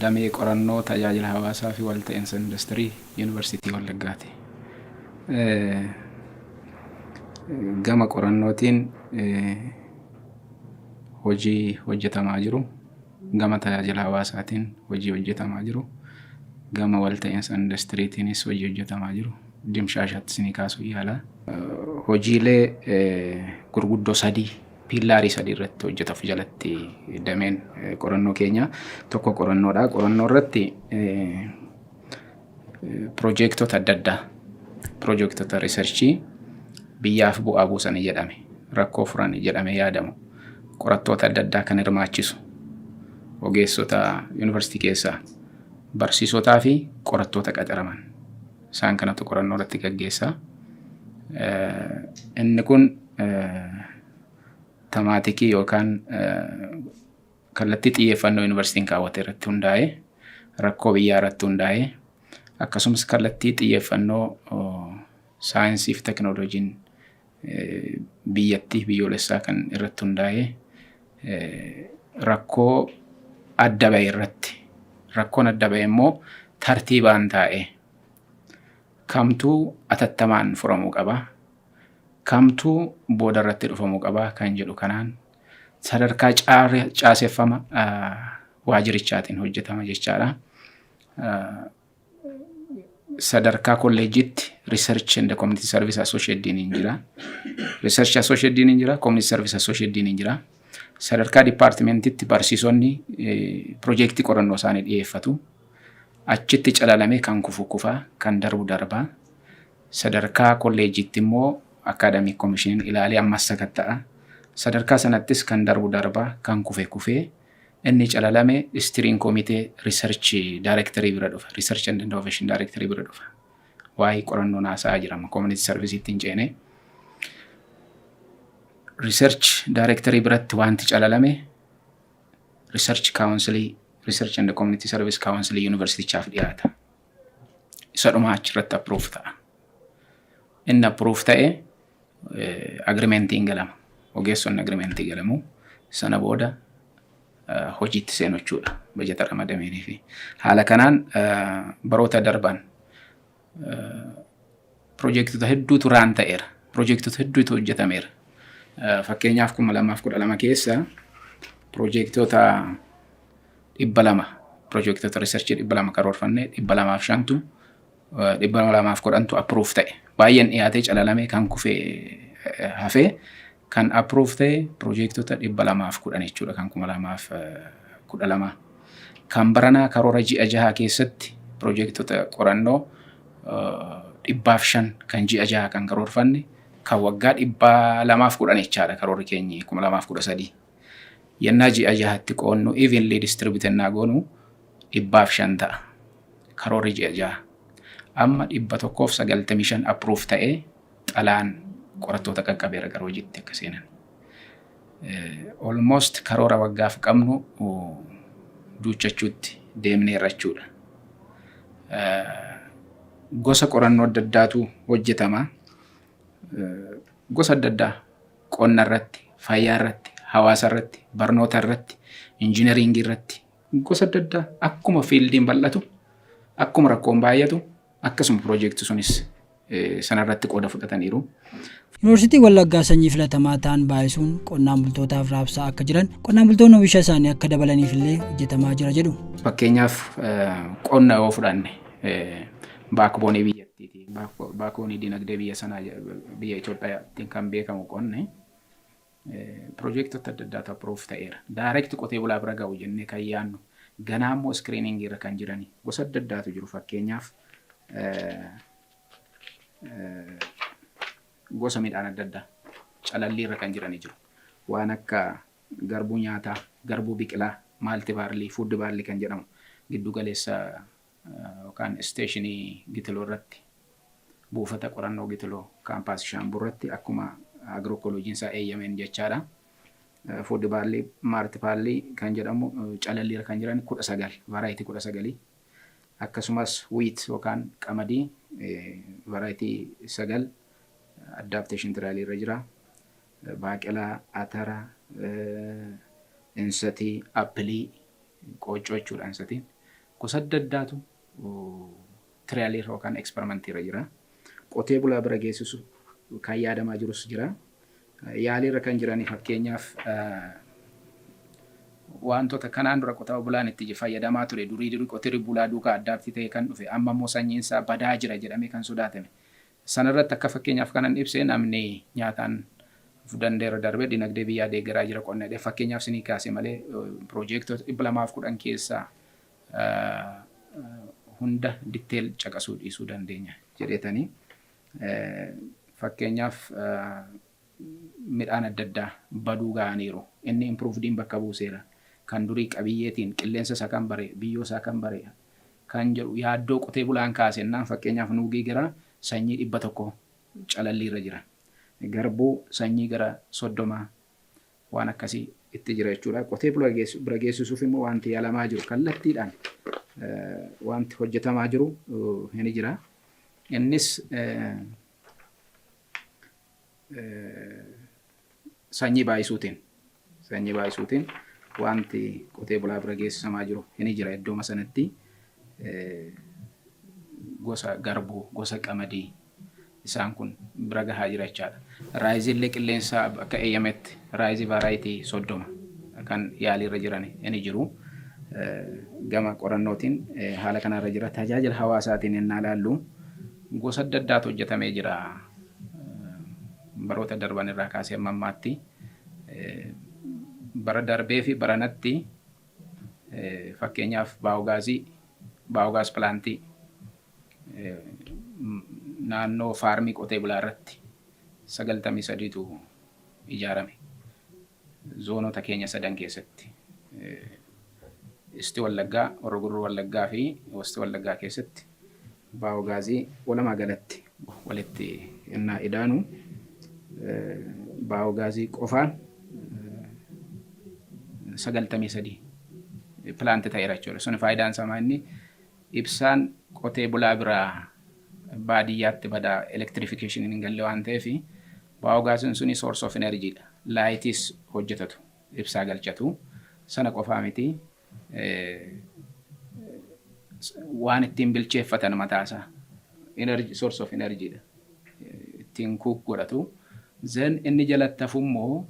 damee qorannoo tajaajila hawaasaa fi walta'iinsa industirii Yuunivarsiitii Wallaggaati. Gama qorannootiin hojii hojjetamaa jiru, gama tajaajila hawaasaatiin hojii hojjetamaa jiru, gama walta'iinsa industiriitiinis hojii hojjetamaa jiru dimshaashatti isinii kaasuu yaala. Hojiilee gurguddoo sadii, piillaarii sadii irratti hojjeta of jalatti dameen qorannoo keenya. Tokko qorannoodha. Qorannoo irratti piroojeektota adda addaa, piroojeektota riisarchii biyyaaf bu'aa buusanii jedhame, rakkoo furan jedhamee yaadamu, qorattoota adda addaa kan hirmaachisu, ogeessota yuunivarsiitii keessaa, barsiisotaa fi qorattoota qacaraman, isaan kanatu qorannoo irratti gaggeessa. Inni kun tamaatikii yookaan kallattii xiyyeeffannoo yuunivarsiitiin kaawwate irratti hundaa'ee, rakkoo biyyaa irratti hundaa'ee, akkasumas kallattii xiyyeeffannoo saayinsii fi teknooloojiin biyyattii biyyoolessaa kan irratti hundaa'ee, rakkoo adda ba'e irratti, rakkoon adda ba'e immoo tartiibaan taa'ee kamtuu atattamaan furamuu qaba, kamtuu booda irratti dhufamuu qaba kan jedhu kanaan sadarkaa caaseffama waajirichaatiin hojjetama jechaadha. Sadarkaa kolleejjiitti Research and Community Service Associate Dean hin jira. Research Associate Dean hin jira, Community Service Associate Dean hin jira. Sadarkaa dipaartimentiitti barsiisonni piroojeektii qorannoo isaanii dhiyeeffatu. Achitti calalamee kan kufu kufaa, kan darbu darbaa. Sadarkaa kolleejjiitti immoo Academic Commission ilaalee ammas sakatta'a. Sadarkaa sanattis kan darbu darbaa, kan kufe kufee, inni calalame steering committee research directorii bira dhufa. Research and Innovation Directorii bira dhufa. Waa'ee qorannoo haasa'aa jirama. Community service ittiin ceene. Research Directorii biratti wanti calalame Research Council, Research and Community Service Council yuunivarsiitichaaf dhiyaata. Isa dhumaa achirratti approve ta'a. Inni approve ta'e agreementiin galama. Ogeessonni agreementii galamu. Sana booda hojiitti seenu jechuudha. Bajata ramadameenii fi haala kanaan baroota darban piroojektota hedduutu raan ta'eera. Piroojektota hedduutu hojjetameera. Fakkeenyaaf, 2012 keessa piroojektota 200, piroojektota riisarchii 200 karoorfannee 205tu, 210tu approve ta'e. Baay'een dhiyaatee calalamee kan kufee hafee, kan approve ta'e piroojektota 210 jechuudha kan 2012. Kan baranaa karoora ji'a 6 keessatti piroojektota qorannoo 105 kan ji'a 6 kan karoorfanne, kan waggaa 210 jechaadha karoorri keenyi 2013. Yennaa ji'a 6tti qoonnu, evenly distribute yennaa goonu, 105 ta'a. Karoorri ji'a 6. Amma 195 approve ta'ee xalaan qorattoota qaqqabeera gara hojiitti akka seenan. Almost karoora waggaaf qabnu duuchachuutti deemneerra jechuudha. Gosa qorannoo adda addaatu hojjetama. Gosa adda addaa qonna irratti, fayyaa irratti, hawaasa irratti, barnoota irratti, injiinaringii irratti, gosa adda addaa. Akkuma fieldiin bal'atu, akkuma rakkoon baay'atu, akkasuma piroojeekti sunis sanarratti qooda fudhataniiru. Yuunivarsiitii Wallaggaa sanyii filatamaa ta'an baay'isuun qonnaan bultootaaf raabsaa akka jiran, qonnaan bultoonni oomisha isaanii akka dabalaniif illee hojjetamaa jira jedhu. Fakkeenyaaf, qonna yoo fudhanne, backboneii biyyattiiti. Backboneii dinagdee biyya sanaa, biyya Itoophiyaatti kan beekamu qonni, piroojeektota adda addaatu approve ta'eera. Direct qotee bulaa bira ga'u jennee kan yaadnu, ganaa immoo screeningii irra kan jirani gosa adda addaatu jiru. Fakkeenyaaf, gosa midhaan adda addaa calallii irra kan jirani jiru. Waan akka garbuu nyaataa, garbuu biqilaa, malt barley, food barley kan jedhamu giddu galeessa yookaan isteeshinii Gitiloo irratti, buufata qorannoo Gitiloo kaampaasii Shaambuu irratti, akkuma agroecologyn isaa eeyyameen jechaadha. Food barley, malt barley kan jedhamu calalliirra kan jiran 19, variety 19, akkasumas wheat yookaan qamadii variety 9 adaptation trial irra jira. Baaqelaa, atara, insatii, apple, qooccoo jechuudha insatiin. Gosa adda addaatu trial irra yookaan experiment irra jira. Qotee bulaa bira geessisu kan yaadamaa jirus jira. Yaaliirra kan jiranii, fakkeenyaaf, wantoota kanaan dura qotee bulaan itti fayyadamaa ture, durii durii qotee bulaa duukaa adapt ta'e kan dhufe, amma immoo sanyiin isaa badaa jira jedhamee kan sodaatame. Sanarratti akka fakkeenyaaf kanan ibse, namni nyaataan of danda'eera darbee dinagdee biyyaa deeggaraa jira qonna jedhee fakkeenyaaf sinii kaase malee, piroojeektoota 210 keessaa hunda detail caqasuu dhiisuu dandeenya jedheetanii. Fakkeenyaaf, midhaan adda addaa baduu ga'aniiru. Inni improvediin bakka buuseera. Kan durii qabiyyeetiin qilleensa isaa kan bare, biyyoo isaa kan bare kan jedhu yaaddoo qotee bulaan kaasennaan, fakkeenyaaf, nuugii gara sanyii 100 calalliirra jira. Garbuu sanyii gara 30 waan akkasii itti jira jechuudha. Qotee bulaa bira geessisuuf immoo wanti yaalamaa jiru, kallattiidhaan wanti hojjetamaa jiru ni jira. Innis sanyii baay'isuutiin wanti qotee bulaa bira geessisamaa jiru ni jira. Iddooma sanatti gosa garbuu, gosa qamadii isaan kun bira gahaa jira jechaadha. Rice illee qilleensa akka eeyyametti rice variety 30 kan yaaliirra jiran ni jiru. Gama qorannootiin haala kanarra jira. Tajaajila hawaasaatiin ennaa ilaallu, gosa adda addaatu hojjetamee jira. Baroota darban irraa kaasee amma ammaatti, bara darbee fi baranatti, fakkeenyaaf, biogas, biogas plant naannoo farm qotee bulaa irratti 93tu ijaarame. Zoonota keenya sadan keessatti. East Wallaggaa, Horroo Guduruu Wallaggaa fi West Wallaggaa keessatti biogas walumaa galatti walitti innaa idaanu, biogas qofaan 93 plant ta'eera jechuudha. Sun faayidaan isaa inni ibsaan qotee bulaa biraa baadiyyaatti badaa electrificationiin hin galle waan ta'eef, biogasiin suni source of energydha. Lightiis hojjetatu, ibsaa galchatu. Sana qofaa miti, waan ittiin bilcheeffatan mataasaa energy, source of energydha. Ittiin cook godhatu. Then inni jalatti hafu immoo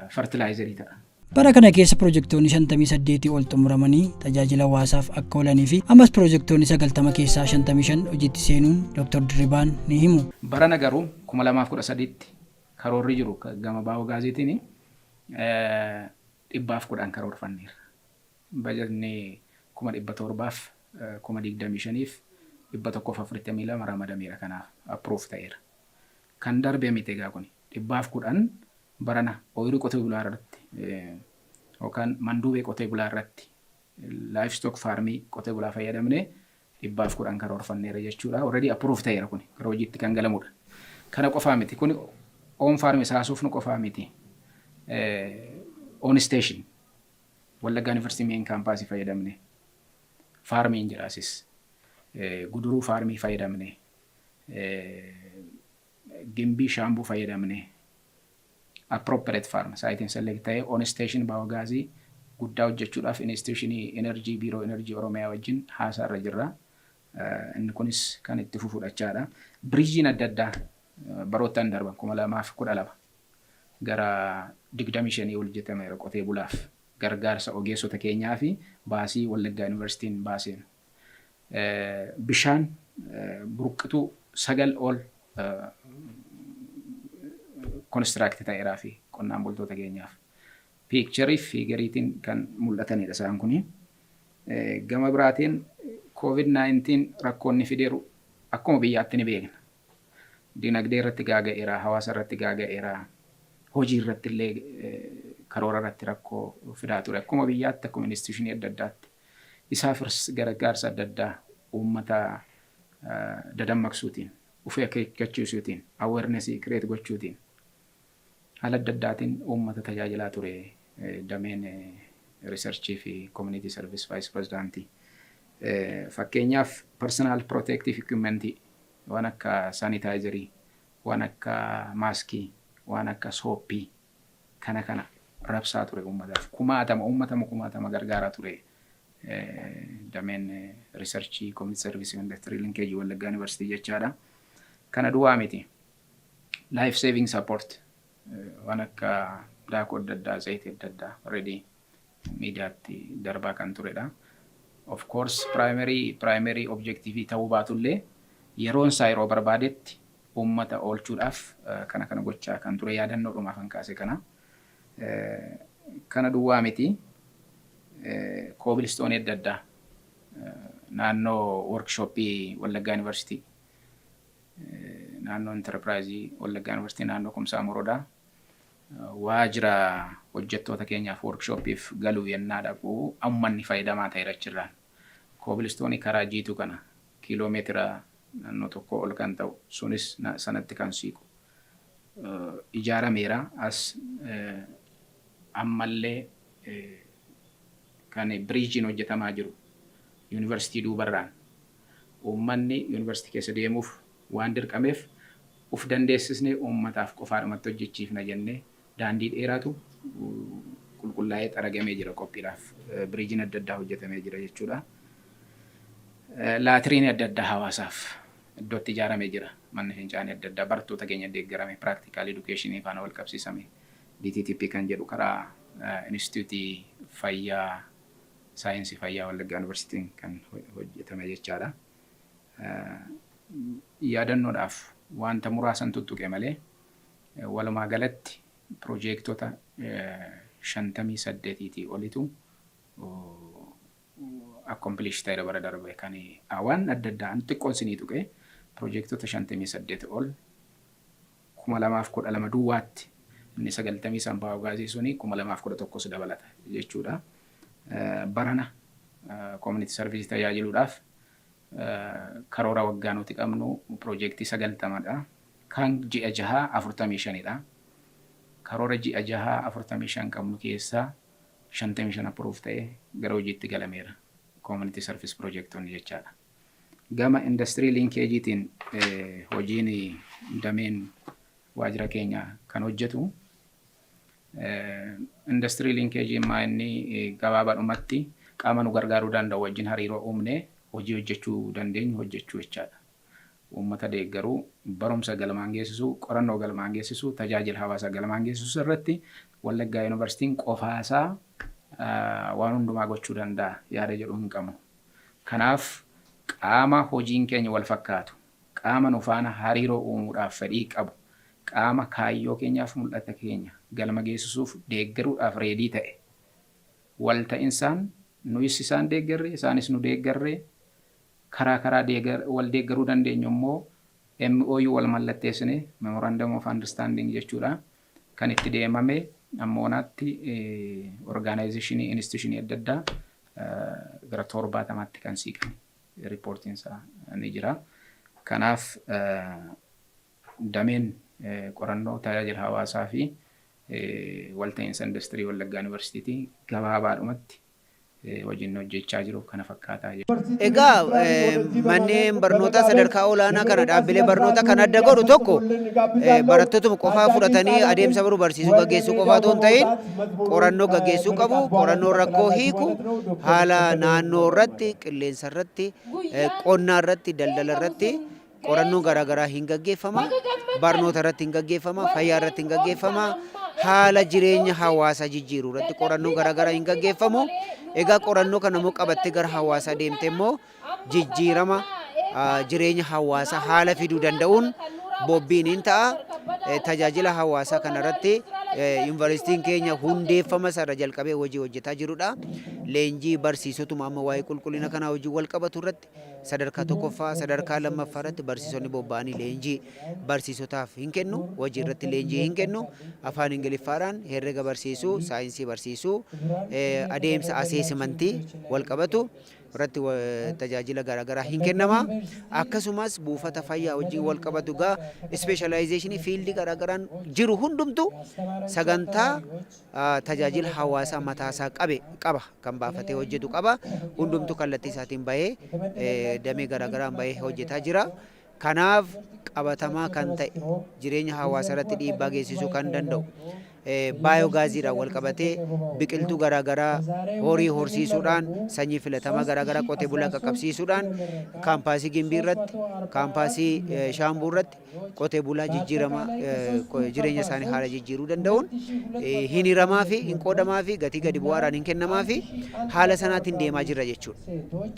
fertilizer ta'a. Bara kana keessa pirojektoonni 58 ol xumuramanii tajaajila hawaasaaf akka oolanii fi ammas pirojektoonni 90 keessaa 55 hojiitti seenuun Dr. Dirribaan ni himu. Barana garuu 2013tti karoorri jiru gama biogasiitiin 110 karoorfanneerra. Bajetni 725,142 ramadameera, kanaaf approve ta'eera. Kan darbe miti egaa kuni, 110 barana ooyiruu qotee bulaa irratti yookaan manduubee qotee bulaa irratti, livestock farm qotee bulaa fayyadamnee 110 karoorfanneera jechuudha. Already approve ta'eera, kuni gara hojiitti kan galamudha. Kana qofaa miti, kuni on farm saasuuf nu qofaa miti. On station Wallaggaa University main campus fayyadamne farmiin jira asis. Guduruu farm fayyadamne, Gimbii Shaambuu fayyadamne, appropriate farm siteiin select ta'ee on station biogas guddaa hojjechuudhaaf institution energy, biiroo energy Oromiyaa wajjin haasaa irra jirra. Inni kunis kan itti fufudhachaadha. Bridgeiin adda addaa baroottan darban 2012 gara 25 ol hojjetameera qotee bulaaf, gargaarsa ogeessota keenyaa fi baasii Wallaggaa Yuunivarsiitiin baaseen. Bishaan burqituu sagal ol construct ta'eeraa fi qonnaan bultoota keenyaaf. Picture fi figureiitiin kan mul'atanidha isaan kuni. Gama biraatiin COVID-19 rakkoonni fideeru akkuma biyyaatti ni beekna. Dinagdee irratti gaaga'eera, hawaasa irratti gaaga'eera, hojii irratti illee karoora irratti rakkoo fidaa ture. Akkuma biyyaatti, akkuma institution adda addaatti. Isaafis gargaarsa adda addaa uummata dadammaqsuutiin, ufee akeekkachiisuutiin, awareness create gochuutiin. Haala adda addaatiin uummata tajaajilaa ture dameen research fi community service vice presidentii. Fakkeenyaaf, personal protective equipment waan akka sanitizerii, waan akka maaskii, waan akka sooppii kana kana rabsaa ture uummataaf. Kumaatama uummatama kumaatama gargaaraa ture dameen research, community service, industry linkage Wallaggaa University jechaadha. Kana duwwaa miti. Life saving support waan akka daakuu adda addaa, zayitii adda addaa already miidiyaatti darbaa kan turedha. Of course, primary objective ta'uu baatullee, yeroon isaa yeroo barbaadetti uummata oolchuudhaaf kana kana gochaa kan ture yaadannoodhumaaf kan kaase kana. Kana duwwaa miti. Cobblestoneii adda addaa naannoo workshopii Wallaggaa University, naannoo enterpriseii Wallaggaa University, naannoo Kumsaa Morodaa waajjira hojjettoota keenyaaf workshopiif galuu yennaa dhaqu uummanni fayyadamaa ta'eera achirraan. Cobblestoneii karaa jiitu kana kiiloomeetira naannoo 1 ol kan ta'u sunis sanatti kan siiqu ijaarameera. As ammallee kan bridgeiin hojjetamaa jiru yuunivarsiitii duubarraan uummanni yuunivarsiitii keessa deemuuf waan dirqameef, uf dandeessisnee uummataaf qofaadhumatti hojjechiifna jennee daandii dheeraatu qulqullaa'ee xaragamee jira qophiidhaaf. Bridgeiin adda addaa hojjetamee jira jechuudha. Latrine adda addaa hawaasaaf iddootti ijaaramee jira. Manni fincaanii adda addaa barattoota keenya deeggarame, practical educationii faana wal qabsiisame, DTTP kan jedhu karaa Instituutii Fayyaa Saayinsii Fayyaa Wallaggaa Yuunivarsiitiin kan hojjetame jechaadha. Yaadannoodhaaf wanta muraasan tuttuqe malee, walumaa galatti piroojeektota 58tii olitu accomplish ta'eera bara darbe. Kan waan adda addaa xiqqoon sinii tuqe, piroojeektota 58 ol 2012 duwwaatti, inni 90 biogasii suni 2011s dabalata jechuudha. Barana community service tajaajiluudhaaf karoora waggaa nuti qabnu piroojeektii 90dha. Kan ji'a jahaa 45dha. Karoora ji'a jahaa 45 qabnu keessaa 55 approve ta'ee gara hojiitti galameera. Community service piroojeektonni jechaadha. Gama industry linkageiitiin hojiin dameen waajjira keenya kan hojjetu, industry linkageiin maa inni gabaabaadhumatti qaama nu gargaaruu danda'u wajjin hariiroo uumnee hojii hojjechuu dandeenyu hojjechuu jechaadha. Uummata deeggaruu, barumsa galmaan geessisuu, qorannoo galmaan geessisuu, tajaajila hawaasaa galmaan geessisuu irratti Wallaggaa Yuunivarsiitiin qofaasaa waan hundumaa gochuu danda'a yaada jedhu hin qabu. Kanaaf qaama hojiin keenya wal fakkaatu, qaama nu faana hariiroo uumuudhaaf fedhii qabu, qaama kaayyoo keenyaaf mul'ata keenya galma geessisuuf deeggaruudhaaf ready ta'e walta'insaan nuyis isaan deeggarre, isaanis nu deeggarre, karaa karaa wal deeggaruu dandeenyu immoo MOU wal mallatteessine, Memorandum of Understanding jechuudha. Kan itti deemame ammoonaatti organizationii, institutionii adda addaa gara 70tti kan siiqan riippoortiin isaa ni jira. Kanaaf dameen qorannoo, tajaajila hawaasaa fi walta'iinsa industirii Wallaggaa Yuunivarsiitiitii gabaabaadhumatti hojiin hojjechaa jiru kana fakkaataa. Egaa manneen barnootaa sadarkaa olaanaa kana, dhaabbilee barnoota kan adda godhu tokko, barattootuma qofaa fudhatanii adeemsa baruu barsiisuu gaggeessuu qofaa otoo hin ta'in, qorannoo gaggeessuu qabu. Qorannoo rakkoo hiiku, haala naannoo irratti, qilleensa irratti, qonnaa irratti, daldala irratti qorannoon garaagaraa hin gaggeeffama. Barnoota irratti hin gaggeeffama. Fayyaa irratti hin gaggeeffama. Haala jireenya hawaasaa jijjiiruu irratti qorannoon garaagaraa hin gaggeeffamu. Egaa qorannoo kana immoo qabattee gara hawaasaa deemte immoo, jijjiirama jireenya hawaasaa haala fiduu danda'uun bobbiin hin ta'a. Tajaajila hawaasaa kanarratti yuunivarsiitiin keenya hundeeffama isaarra jalqabee hojii hojjetaa jirudha. Leenjii barsiisotuma amma waa'ee qulqullina kanaa hojii wal qabatu irratti sadarkaa tokkoffaa, sadarkaa lammaffaa irratti barsiisonni bobba'anii leenjii barsiisotaaf hin kennu, hojii irratti leenjii hin kennu. Afaan Ingiliffaadhaan herrega barsiisuu, saayinsii barsiisuu, adeemsa assessmentii wal qabatu. irratti tajaajila garaagaraa hin kennama. Akkasumas buufata fayyaa wajjin wal qabatu gaa specialization field garaagaraan jiru hundumtu sagantaa tajaajila hawaasaa mataasaa qabe qaba kan baafatee hojjetu qaba. Hundumtu kallattii isaatiin bahee damee garaagaraan bahee hojjetaa jira. Kanaaf qabatamaa kan ta'e jireenya hawaasaa irratti dhiibbaa geessisuu kan danda'u baayogaaziidhaan wal qabatee biqiltuu garaagaraa horii horsiisuudhaan sanyii filatamaa garaagaraa qotee bulaa qaqqabsiisuudhaan kaampaasii Gimbii irratti, kaampaasii Shaambuu irratti qotee bulaa jijjiirama jireenya isaanii haala jijjiiruu danda'uun hin hiramaa fi hin qoodamaa fi gatii gadi bu'aadhaan hin kennamaa fi haala sanaatiin deemaa jirra jechuudha.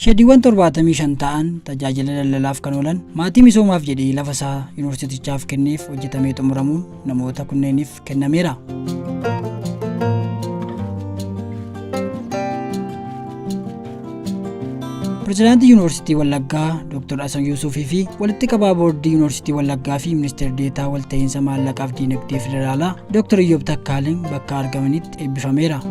Sheediiwwan 75 ta'an tajaajila daldalaaf kan oolan maatii misoomaaf jedhee lafa isaa yuunivarsiitichaaf kenneef hojjetamee xumuramuun namoota kunneeniif kennameera. Pirezidaantii Yuunivarsiitii Wallaggaa Dr. Hasan Yuusufii fi walitti qabaa boordii Yuunivarsiitii Wallaggaa fi Ministeera Deetaa Walta'iinsa Maallaqaaf Diinagdee Federaalaa Dr. Iyyoob Takkaalin bakka argamanitti eebbifameera.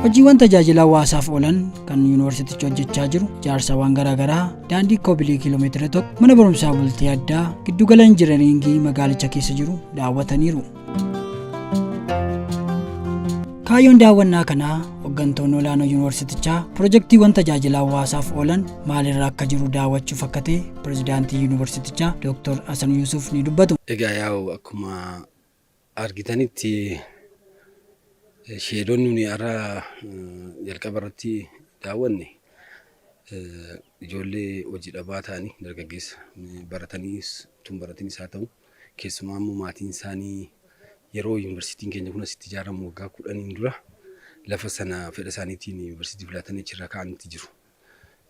Hojiiwwan tajaajila hawaasaaf oolan kan yuunivarsiitichi hojjechaa jiru ijaarsawwan garaagaraa, daandii koobilii kiiloomeetira 1, mana barumsaa bultii addaa, giddugala injinariingii magaalicha keessa jiru daawwataniiru. Kaayyoon daawwannaa kanaa hoggantoonni olaanoo yuunivarsiitichaa pirojektiiwwan tajaajila hawaasaaf oolan maalirra akka jiru daawwachuuf akka ta'e pirezidaantii yuunivarsiitichaa Dooktor Hasan Yuusuf ni dubbatu. Egaa yaa'u akkuma argitanitti sheedonni nuyi har'a jalqaba irratti daawwanne ijoollee hojii dhabaa ta'anii, dargaggeessa barataniis tun baratinis haa ta'u, keessumaa immoo maatiin isaanii yeroo yuunivarsiitiin keenya kun asitti ijaaramu waggaa 10n dura lafa sana fedha isaaniitiin yuunivarsiitii filatanii achirraa ka'anitti jiru.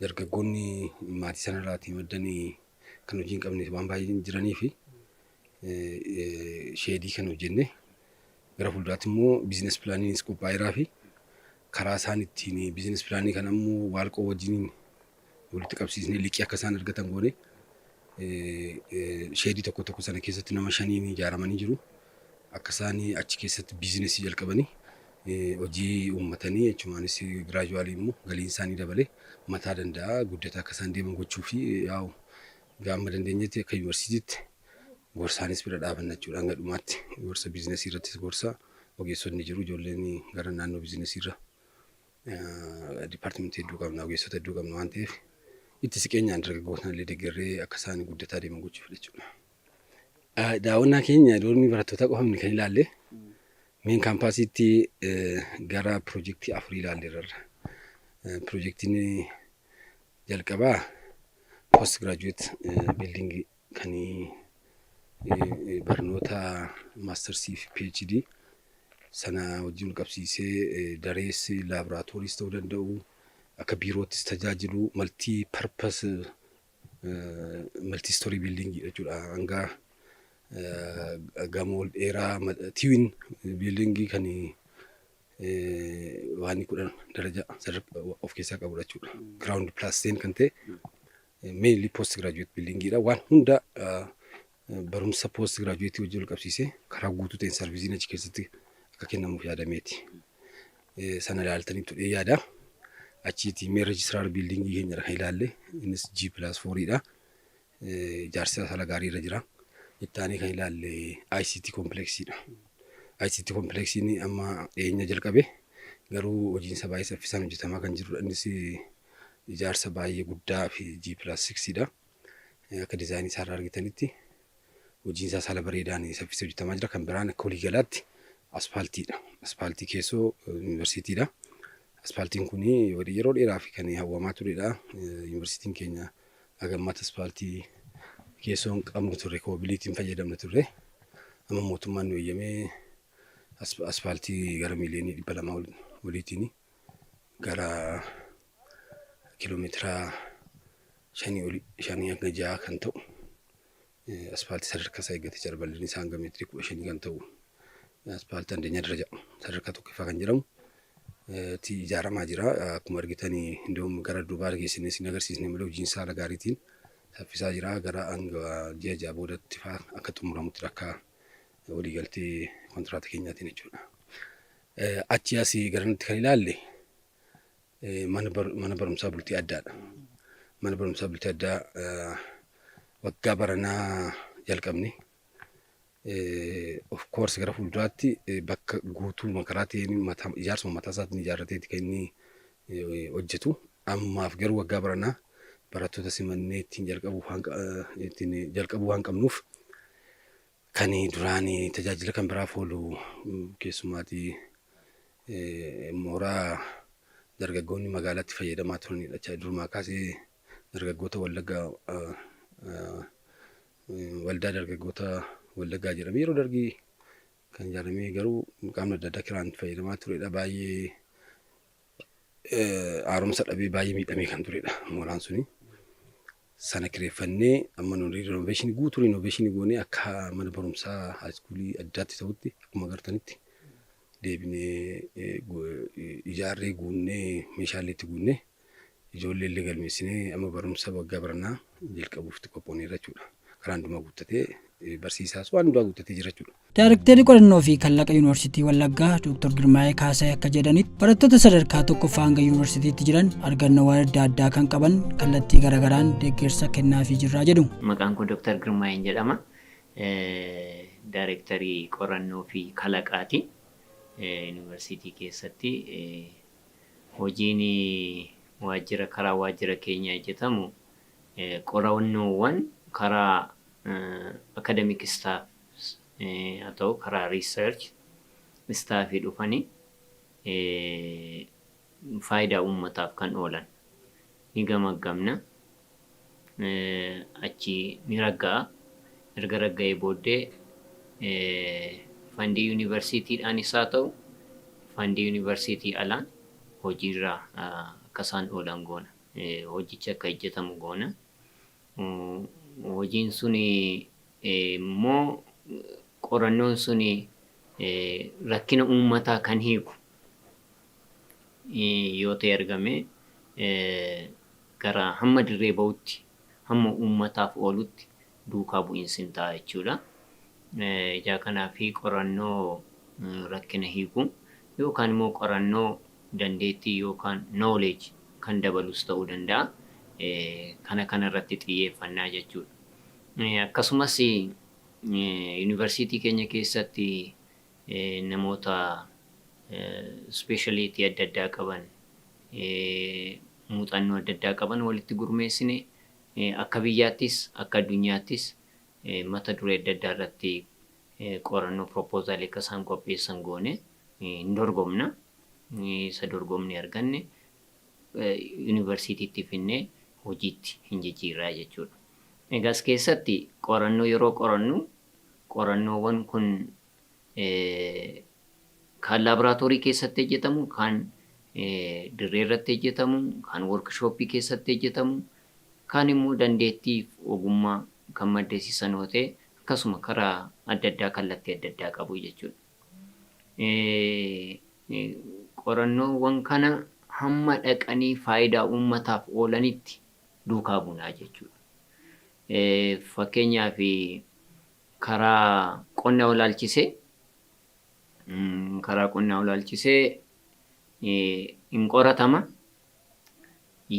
Dargaggoonni maatii sanarraatii maddanii kan hojii hin qabne waan baay'een jiranii fi sheedii kan hojjenne gara fuulduraatti immoo biizines pilaaniinis qophaa'eeraa fi karaa isaan ittiin biizines pilaanii kana immoo waalqoo wajjiniin walitti qabsiisnee liqii akka isaan argatan goone sheedii tokko tokko sana keessatti nama shaniin ijaaramanii jiru. Akka isaan achi keessatti biizinesii jalqabanii hojii uummatanii jechuunis giraajuwaalii immoo galiin isaanii dabale mataa danda'a guddataa akka isaan deeman gochuu fi yaa'u gaama dandeenyetti akka yuunivarsiitiitti gorsaanis bira dhaabanna jechuudha hanga dhumaatti. Gorsa biizinesii irrattis gorsa ogeessonni jiru, ijoolleen gara naannoo biizinesii irra dipaartimentii hedduu qabna, ogeessota hedduu qabna waan ta'eef itti siqeenyaan dargaggoota illee deeggarree akka isaan guddataa deeman gochuuf jechuudha. Daawwannaa keenya doormii barattootaa qofa miti kan ilaalle, meen kaampaasiitti gara pirojektii afurii ilaalleerra. Pirojektiin jalqabaa post graduate building kan barnoota maastarsii fi PhD sana wajjin wal qabsiisee darees laaboraatooris ta'uu danda'u, akka biiroottis tajaajilu, multi purpose multi story building jechuudha, hanga gamoo dheeraa twin building kan waan 10 daraja of keessaa qabudha jechuudha. Ground plus 10 kan ta'e mainly post graduate building dha. Waan hunda barumsa post graduate wajjin wal qabsiisee karaa guutuu ta'een sarviisiin achi keessatti akka kennamuuf yaadameeti. Sana ilaaltanii tudhee yaada. Achiiti main registrar building keenyadha kan ilaalle. Innis G plus 4 dha. Ijaarsi isaa haala gaarii irra jira. Itti aanee kan ilaalle ICT complexiidha. ICT complexiin amma dhiyeenya jalqabe, garuu hojiin isaa baay'ee saffisaan hojjetamaa kan jirudha. Innis ijaarsa baay'ee guddaa fi G plus 6 dha. Akka diizaayinii isaa irraa argitanitti hojiin isaas haala bareedaan saffisee hojjetamaa jira. Kan biraan akka waliigalaatti aspaaltiidha. Aspaaltii keessoo yuunivarsiitiidha. Aspaaltiin kun yeroo dheeraaf kan hawwamaa turedha. Yuunivarsiitiin keenya haga ammaatti aspaaltii keessoo hin qabnu turre, koobiliitiin fayyadamna turre. Amma mootummaan nu eeyyamee aspaaltii gara miiliyoonii 200 oliitiin gara kiiloomeetira 5 oli, 5 hanga 6 kan ta'u aspaaltii sadarkaa isaa eeggate jira. Bal'inni isaa hanga meetirii 15 kan ta'u aspaaltii አንደኛ ደረጃ sadarkaa tokkoffaa kan jedhamu ti ijaaramaa jira. Akkuma argitan iddoo gara duubaa geessinee isin agarsiisne malee hojiin isaa haala gaariitiin saffisaa jira. Gara hanga ji'a 6 boodatti fa'aa akka xumuramutti akka waliigaltee kontiraata keenyaatiin jechuudha. Achi asii garanatti kan ilaalle mana barumsaa bultii addaadha. Mana barumsaa bultii addaa waggaa baranaa jalqabne. Of course gara fuulduraatti bakka guutuu makaraa ta'een ijaarsuma mataa isaatiin ijaarrateeti kan inni hojjetu. Ammaaf garuu waggaa baranaa barattoota simannee ittiin jalqabuu waan qabnuuf kan duraan tajaajila kan biraaf oolu, keessumaatii mooraa dargaggoonni magaalaatti fayyadamaa turanidha. Durumaa kaasee dargaggoota Wallaggaa, Waldaa Dargaggoota Wallaggaa jedhamee yeroo Dargii kan ijaaramee, garuu qaamni adda addaa kiraan fayyadamaa turedha. Baay'ee haaromsa dhabee baay'ee miidhamee kan turedha mooraan suni. Sana kireeffannee amma nuti renovationii guutuu renovationii goonee akka mana barumsaa high schoolii addaatti ta'utti akkuma agartanitti deebinee ijaarree guunnee, meeshaalee itti guunnee, ijoollee illee galmeessinee amma barumsa waggaa baranaa jalqabuuf itti qophoofneerra jechuudha. Karaa hundumaa guuttatee, barsiisaas waan hundumaa guuttatee jira jechuudha. Daarektarri qorannoo fi kallaqa Yuunivarsiitii Wallaggaa Dr. Girmaa'ee Kaasee akka jedhanitti, barattoota sadarkaa tokkoffaa hanga yuunivarsiitiitti jiran argannoowwan adda addaa kan qaban kallattii garaagaraan deeggarsa kennaafii jirraa jedhu. Maqaan koo Dr. Girmaa'een jedhama. Daarektarii qorannoo fi kalaqaati. Yuunivarsiitii keessatti hojiin waajjira karaa waajjira keenyaa hojjetamu qorannoowwan karaa academic staff haa ta'u karaa research staffii dhufanii faayidaa uummataaf kan oolan ni gamaggamna. Achi ni ragga'a. Erga ragga'ee booddee fandii yuunivarsiitiidhaanis haa ta'u fandii yuunivarsiitii alaan hojiirra akka isaan oolan goona. Hojichi akka hojjetamu goona. Hojiin suni immoo qorannoon suni rakkina uummataa kan hiiku yoo ta'e argame gara hamma dirree ba'utti, hamma uummataaf oolutti duukaa bu'iinsi hin ta'a jechuudha. Ijaa kanaaf qorannoo rakkina hiiku yookaan immoo qorannoo dandeettii yookaan knowledge kan dabalus ta'uu danda'a. Kana kanarratti xiyyeeffannaa jechuudha. Akkasumas yuunivarsiitii keenya keessatti namoota specialty adda addaa qaban, muuxannoo adda addaa qaban walitti gurmeessine akka biyyaattis akka addunyaattis mata duree adda addaa irratti qorannoo proposalii akka isaan qopheessan goone hin dorgomna. Isa dorgomnee arganne yuunivarsiitiitti finnee hojiitti hin jijjiirraa jechuudha. Egaa as keessatti qorannoo yeroo qorannu qorannoowwan kun kan laaboraatoorii keessatti hojjetamu, kan dirree irratti hojjetamu, kan workshopii keessatti hojjetamu, kan immoo dandeettii fi ogummaa kan maddisiisan yoo ta'e, akkasuma karaa adda addaa kallattii adda addaa qabu jechuudha. Qorannoowwan kana hamma dhaqanii faayidaa uummataaf oolanitti duukaa buunaa jechuudha. Fakkeenyaaf karaa qonnaa ilaalchisee hin qoratama.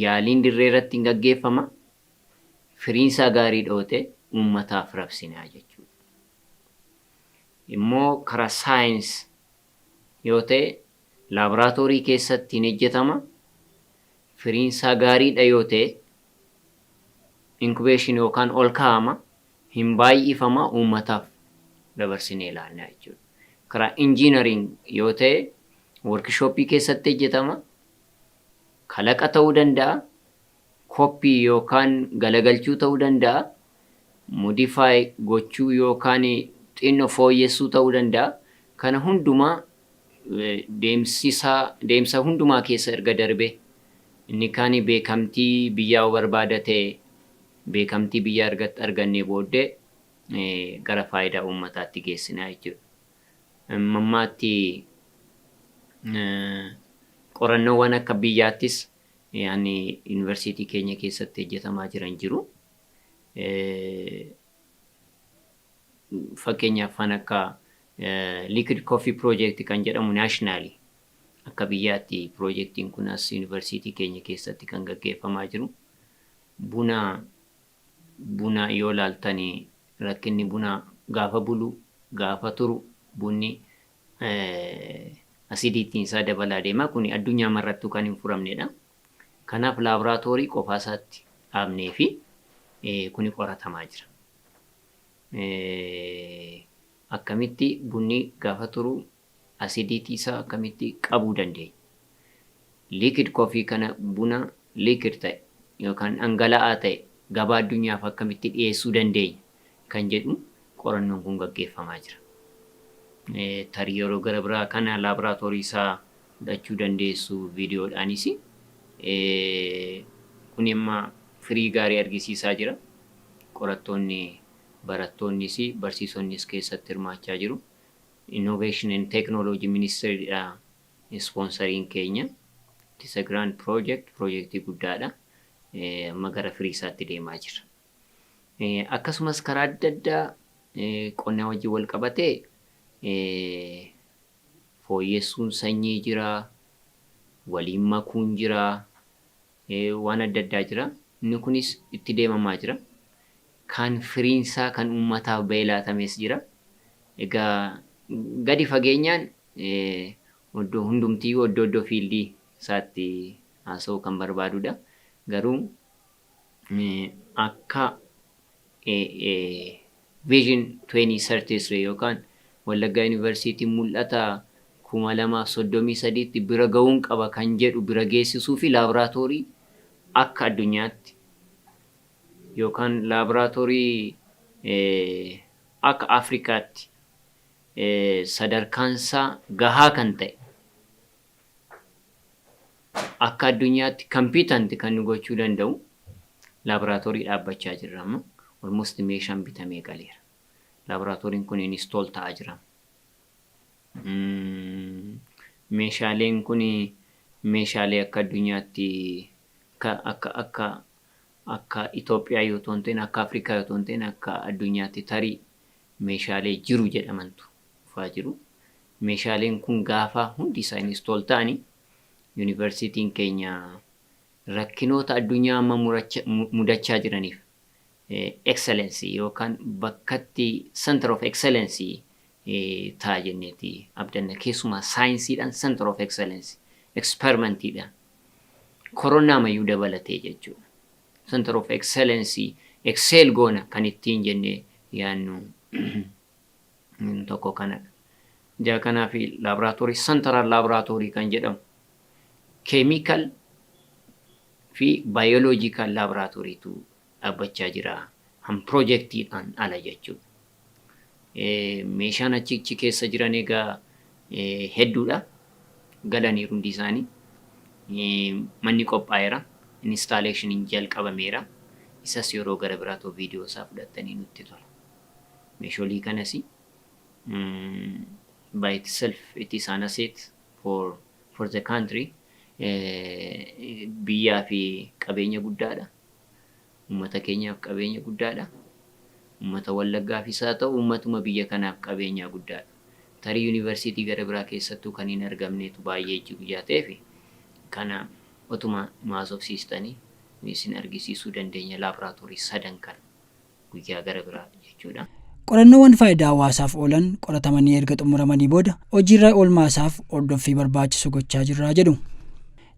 Yaaliin dirree irratti hin gaggeeffama. Firiinsaa gaarii dhoote uummataaf rabsinaa jechuudha. Immoo karaa saayinsii yoo ta'e laaboraatoorii keessatti hin hojjetama. Firiinsaa gaariidha yoo ta'e incubation yookaan ol kaa'ama, hin baay'ifama, uummataaf dabarsinee ilaallaa jechuudha. Karaa engineering yoo ta'e workshopii keessatti hojjetama. Kalaqa ta'uu danda'a. Copy yookaan galagalchuu ta'uu danda'a. Modify gochuu yookaan xinnoo fooyyessuu ta'uu danda'a. Kana hundumaa deemsisaa deemsa hundumaa keessa erga darbe, inni kaan beekamtii biyyaa barbaada ta'e, beekamtii biyyaa argannee booddee gara faayidaa uummataatti geessinaa jechuudha. Mammaatti Qorannoowwan akka biyyaattis ani yuunivarsiitii keenya keessatti hojjetamaa jiran jiru. Fakkeenyaaf kan akka Liquid Coffee Project kan jedhamu nationally akka biyyaatti piroojeektiin kun as yuunivarsiitii keenya keessatti kan gaggeeffamaa jiru. Buna yoo ilaaltani, rakkinni buna gaafa bulu, gaafa turu, bunni asidiitiin isaa dabalaa deema. Kun addunyaa marrattuu kan hin furamnedha. Kanaaf laaboraatoorii qofaa isaatti dhaabnee fi kuni qoratamaa jira. Akkamitti bunni gaafa turu asidiitii isaa akkamitti qabuu dandeenya? Liquid coffee kana, buna liquid ta'e yookaan dhangala'aa ta'e, gabaa addunyaaf akkamitti dhiyeessuu dandeenya kan jedhu qorannoon kun gaggeeffamaa jira. Tarii yeroo gara biraa kana laaboraatoorii isaa fudhachuu dandeessu viidiyoodhaanis. Kun amma firii gaarii argisiisaa jira. Qorattoonni, barattoonnis barsiisonnis keessatti hirmaachaa jiru. Innovation and Technology Ministry dha ispoonsariin keenya. It is a grand project, projektii guddaadha. Amma gara firii isaatti deemaa jira. Akkasumas karaa adda addaa qonnaa wajjin wal qabatee fooyyessuun sanyii jira, waliin makuun jira, waan adda addaa jira. Inni kunis itti deemamaa jira. Kan firiinsaa kan uummataaf bahee laatames jira. Egaa gadi fageenyaan iddoo hundumtiyyuu iddoo iddoo fieldii isaatti haasa'uu kan barbaadudha. Garuu akka Vision 2033 yookaan Wallaggaa Yuunivarsiitiin mul'ata 2033tti bira ga'uun qaba kan jedhu bira geessisuu fi laaboraatoorii akka addunyaatti yookaan laaboraatoorii akka Afrikaatti sadarkaansaa gahaa kan ta'e, akka addunyaatti competent kan nu gochuu danda'u laaboraatoorii dhaabbachaa jirra amma. Almost meeshaan bitamee galeera. Laaboraatooriin kun install ta'aa jira. Meeshaaleen kun meeshaalee akka addunyaatti, akka Itoophiyaa yoo ta'u hin ta'in, akka Afrikaa yoo ta'u hin ta'in, akka addunyaatti tarii meeshaalee jiru jedhamantu dhufaa jiru. Meeshaaleen kun gaafa hundi isaa install ta'anii, yuunivarsiitiin keenya rakkinoota addunyaa amma mudachaa jiraniif excellence yookaan bakkatti center of excellence ta'a jenneeti abdanna. Keessumaa saayinsiidhaan center of excellence, experimentiidhaan, koronaa mayyuu dabalatee jechuudha. Center of excellence excel goona kan ittiin jennee yaannu tokko kanadha. Ijaa kanaa fi laaboraatoorii, central laaboraatoorii kan jedhamu, chemical fi biological laaboraatooriitu dhaabbachaa jira. Han piroojeektiidhaan ala jechuudha. Meeshaan achichi keessa jiran egaa hedduudha. Galaniiru hundi isaanii. Manni qophaa'eera. Installationiin jalqabameera. Isas yeroo gara biraatoo viidiyoo isaa fudhattanii nutti tola. Meeshaalee kanas by itself it is an asset for the country. Biyyaa fi qabeenya guddaadha. Uummata keenyaaf qabeenya guddaadha. Uummata Wallaggaafis haa ta'u, uummatuma biyya kanaaf qabeenya guddaadha. Tarii yuunivarsiitii gara biraa keessattuu kan hin argamneetu baay'ee jiru ijaa ta'eef, kana otuma nu haasofsiistanii isin argisiisuu dandeenya laaboraatoorii sadan kana guyyaa gara biraa jechuudha. Qorannoowwan faayidaa hawaasaaf oolan qoratamanii erga xumuramanii booda hojiirra oolmaasaaf hordoffii barbaachisu gochaa jirraa jedhu.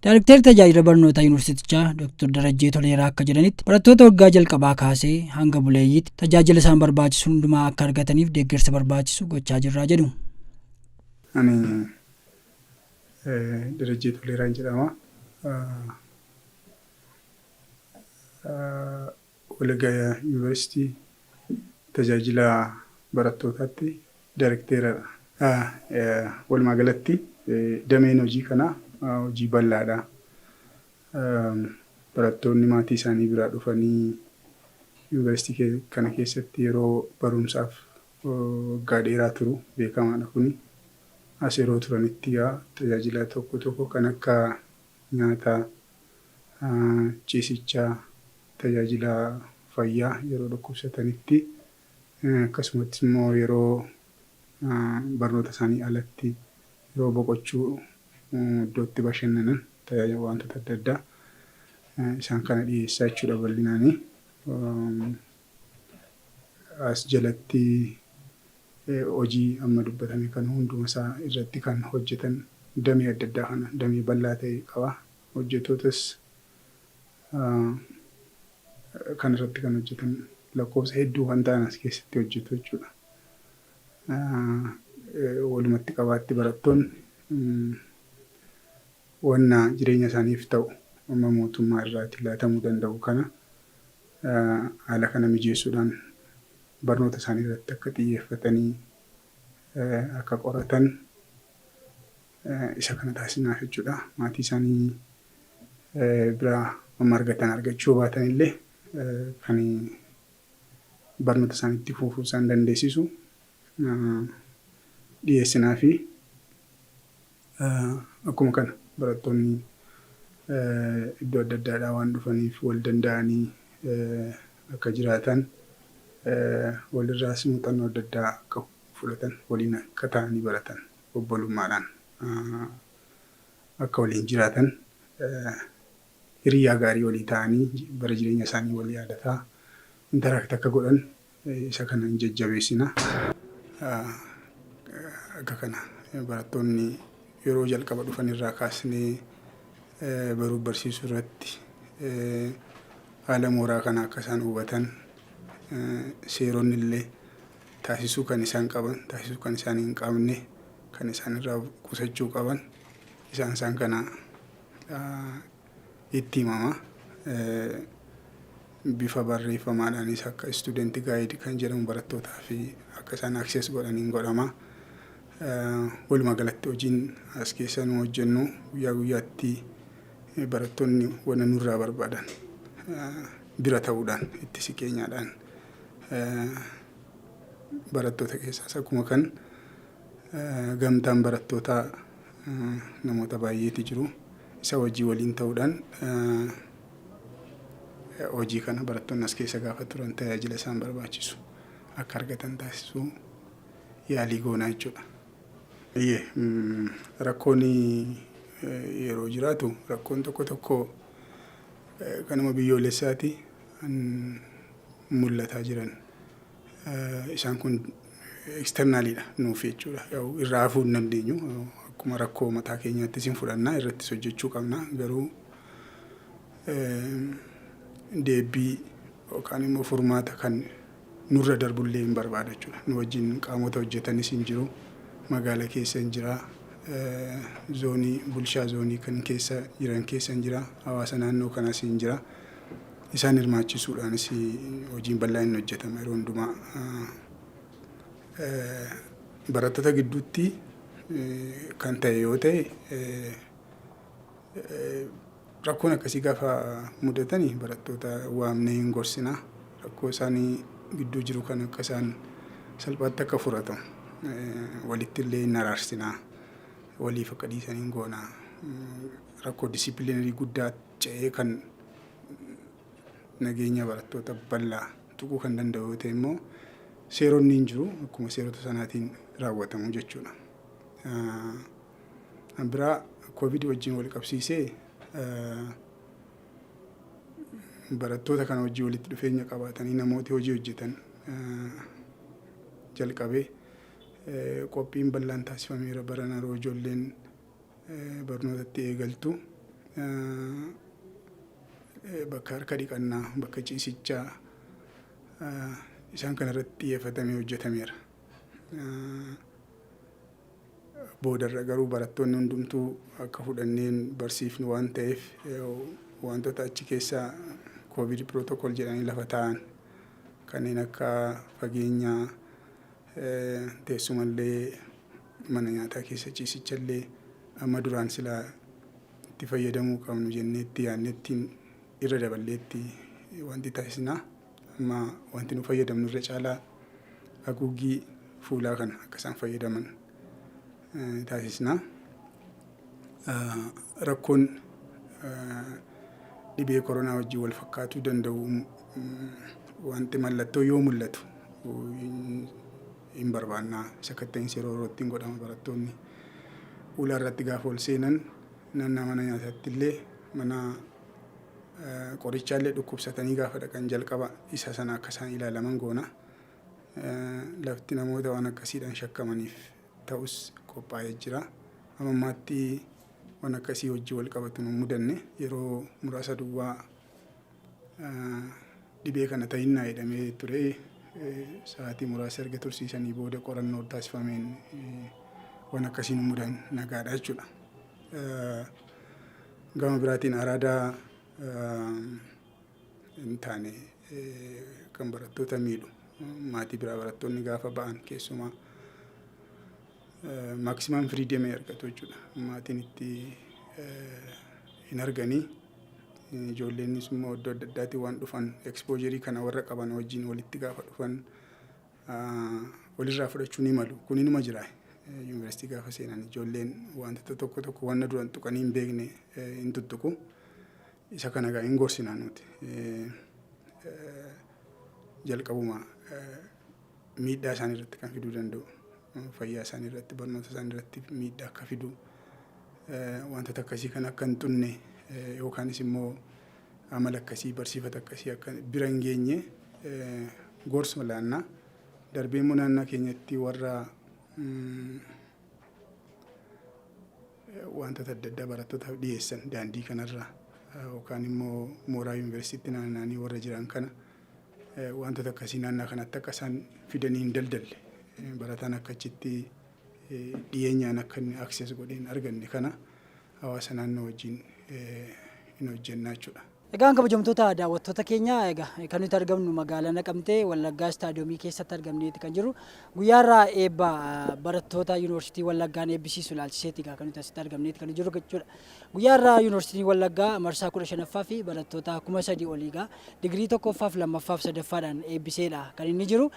Daayirikteerri tajaajila barnootaa yuunivarsiitichaa Dr. Darajjee Toleeraa akka jedhanitti, barattoota waggaa jalqabaa kaasee hanga buleeyyiitti tajaajila isaan barbaachisu hundumaa akka argataniif deeggarsa barbaachisu gochaa jirraa jedhu. Ani Darajjee Toleeraan jedhama. Wallaggaa Yuunivarsiitii tajaajila barattootaatti daayirekteeradha. Walumaa galatti dameen hojii kanaa hojii bal'aadha. Barattoonni maatii isaanii biraa dhufanii yuunivarsiitii kana keessatti yeroo barumsaaf waggaa dheeraa turu, beekamaadha kuni. As yeroo turanitti egaa tajaajila tokko tokko kan akka nyaataa, ciisichaa, tajaajila fayyaa yeroo dhukkubsatanitti akkasumattis immoo yeroo barnoota isaanii alatti yeroo boqochuu iddoo itti bashannanan tajaajila wantoota adda addaa isaan kana dhiyeessaa jechuudha bal'inaanii. As jalatti hojii amma dubbatame kana hunduma isaa irratti kan hojjetan damee adda addaa kana damee bal'aa ta'e qaba. Hojjetootas kan irratti kan hojjetan lakkoofsa hedduu kan ta'an as keessatti hojjetu jechuudha. Walumatti qabaatti barattoonni wanna jireenya isaaniif ta'u amma mootummaa irraati laatamuu danda'u kana haala kana mijeessuudhaan barnoota isaanii irratti akka xiyyeeffatanii akka qoratan isa kana taasisnaaf jechuudha. Maatii isaanii biraa amma argatan argachuu baatan illee kan barnoota isaanii itti fufuu isaan dandeessisu dhiyeessinaa fi akkuma kana barattoonni iddoo adda addaadhaa waan dhufaniif wal danda'anii akka jiraatan, walirraas muuxannoo adda addaa akka fudhatan, waliin akka ta'anii baratan, obbolummaadhaan akka waliin jiraatan, hiriyyaa gaarii walii ta'anii bara jireenya isaanii wal yaadataa interact akka godhan isa kana hin jajjabeessina. Akka kana barattoonni yeroo jalqaba dhufan irraa kaasnee baruuf barsiisuu irratti haala mooraa kana akka isaan hubatan, seeronni illee taasisuu kan isaan qaban, taasisuu kan isaan hin qabne, kan isaan irraa qusachuu qaban isaan isaan kana itti himama. Bifa barreeffamaadhaanis akka student guide kan jedhamu barattootaa fi akka isaan access godhaniin godhama. Walumaa galatti hojiin as keessa nu hojjennu guyyaa guyyaatti barattoonni wanna nurraa barbaadan bira ta'uudhaan, itti siqeenyaadhaan, barattoota keessaas akkuma kan gamtaan barattootaa namoota baay'eetu jiru. Isa hojii waliin ta'uudhaan hojii kana barattoonni as keessa gaafa turan tajaajila isaan barbaachisu akka argatan taasisuu yaalii goonaa jechuudha. Eeyyee, rakkoon yeroo jiraatu rakkoon tokko tokko kanuma biyyoolessaati mul'ataa jiran. Isaan kun externaliidha nuuf jechuudha. Irraa hafuu hin dandeenyu. Akkuma rakkoo mataa keenyaattis hin fudhanna, irrattis hojjechuu qabna, garuu deebii yookaan immoo furmaata kan nurra darbullee hin barbaada jechuudha. Nu wajjin qaamota hojjetanis hin jiru. Magaala keessa hin jira. Zoonii bulchaa zoonii kan keessa jiran keessa hin jira. Hawaasa naannoo kanaas hin jira. Isaan hirmaachisuudhaanis hojiin bal'aan hin hojjetama yeroo hundumaa. Barattoota gidduutti kan ta'e yoo ta'e, rakkoon akkasii gaafa mudatani barattoota waamnee hin gorsina. Rakkoo isaanii gidduu jiru kan akka isaan salphaatti akka furatamu walitti illee hin araarsina. Waliif akka dhiisan hin goona. Rakkoo disciplinary guddaa ce'ee kan nageenya barattoota bal'aa tuquu kan danda'u yoo ta'e immoo seeronni hin jiru, akkuma seerota sanaatiin raawwatamu jechuudha. Kan biraa Covid wajjin wal qabsiisee barattoota kana wajjin walitti dhufeenya qabaatanii namooti hojii hojjetan jalqabee qophiin bal'aan taasifameera barana yeroo ijoolleen barnootatti eegaltu bakka harka dhiqannaa, bakka ciisichaa isaan kana irratti xiyyeeffatamee hojjetameera. Boodarra garuu barattoonni hundumtuu akka fudhanneen barsiifnu waan ta'eef wantoota achi keessaa Covid protocol jedhanii lafa taa'an kanneen akka fageenyaa, teessumallee, mana nyaataa keessa ciisichallee amma duraan silaa itti fayyadamuu qabnu jenneetti yaadnetti irra daballeetti wanti taasisna. Amma wanti nu fayyadamnu irra caalaa haguuggii fuulaa kana akka isaan fayyadaman. taasisna. Rakkoon dhibee koronaa wajjin wal fakkaatuu danda'u wanti mallattoo yoo mul'atu hin barbaanna. Sakatta'insi yeroo yerootti hin godhama barattoonni ulaa irratti gaafa ol seenan naannaa mana nyaataatti illee mana qorichaallee dhukkubsatanii gaafa dhaqan jalqaba isa sana akka isaan ilaalaman goona. Lafti namoota waan akkasiidhaan shakkamaniif ta'us qophaa'ee jira. Amma ammaatti waan akkasii wajjin wal qabatu nu mudanne yeroo muraasa duwwaa dhibee kana ta'innaa jedhamee ture sa'aatii muraasa erga tursiisanii booda qorannoo taasifameen waan akkasii nu mudan nagaadha jechuudha. Gama biraatiin araadaa hin taane kan barattoota miidhu maatii biraa barattoonni gaafa ba'an keessumaa maximum freedom argatu jechuudha. Maatiin itti hin arganii ijoolleenis immoo iddoo adda addaatii waan dhufan exposure kana warra qaban wajjin walitti gaafa dhufan walirraa fudhachuu ni malu. Kun inuma jira. Yuunivarsiitii gaafa seenan ijoolleen wantoota tokko tokko wanna duran tuqanii hin beekne hin tuttuqu. Isa kana egaa hin gorsina nuti. Jalqabuma miidhaa isaan irratti kan fiduu danda'u fayyaa isaanii irratti barnoota isaanii irratti miidhaa akka fidu wantoota akkasii kan akka hin xunne yookaanis immoo amala akkasii barsiifata akkasii akka bira hin geenye gorsa laanna. Darbee immoo naannoo keenyatti warra wantoota adda addaa barattootaaf dhiyeessan daandii kanarra yookaan immoo mooraa yuunivarsiitiitti naanna'anii warra jiran kana wantoota akkasii naannaa kanatti akka isaan fidanii hin daldalle barataan akka achitti dhiyeenyaan akka inni access godhee hin arganne kana hawaasa naannoo wajjin hin hojjennaa jechuudha. Egaan kabajamtoota daawwattoota keenya egaa kan nuti argamnu magaalaa Naqamtee Wallaggaa Istaadiyoomii keessatti argamneeti kan jirru. Guyyaa irraa eebba barattoota Yuunivarsiitii Wallaggaan eebbisiisu ilaalchiseeti egaa kan nuti asitti argamneeti kan jirru jechuudha. Guyyaa irraa Yuunivarsiitiin Wallaggaa marsaa 15ffaa fi barattoota 3000 olii egaa digirii tokkoffaa fi lammaffaa fi sadaffaadhaan eebbiseedha kan inni jiru.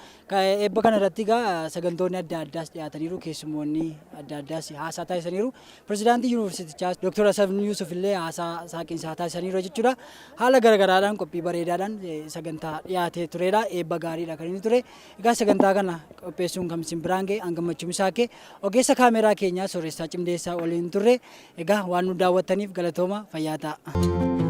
Eebba kana irratti egaa sagantoonni adda addaas dhiyaataniiru keessummoonni adda addaas haasaa taasisaniiru. Pirezidaantii Yuunivarsiitichaa Dr. Hasan Yuusuf illee haasaa saaqiinsaa taasisaniiru jechuudha. Haala garagaraadhaan qophii bareedaadhaan sagantaa dhiyaatee turedha. Eebba gaariidha kan inni ture. Egaa sagantaa kana qopheessuun kan isin biraan ga'e an Gammachuu Misaakee ogeessa kaameeraa keenyaa Sooressaa Cimdeessaa waliin turre. Egaa waan nu daawwattaniif galatooma fayyaa ta'a.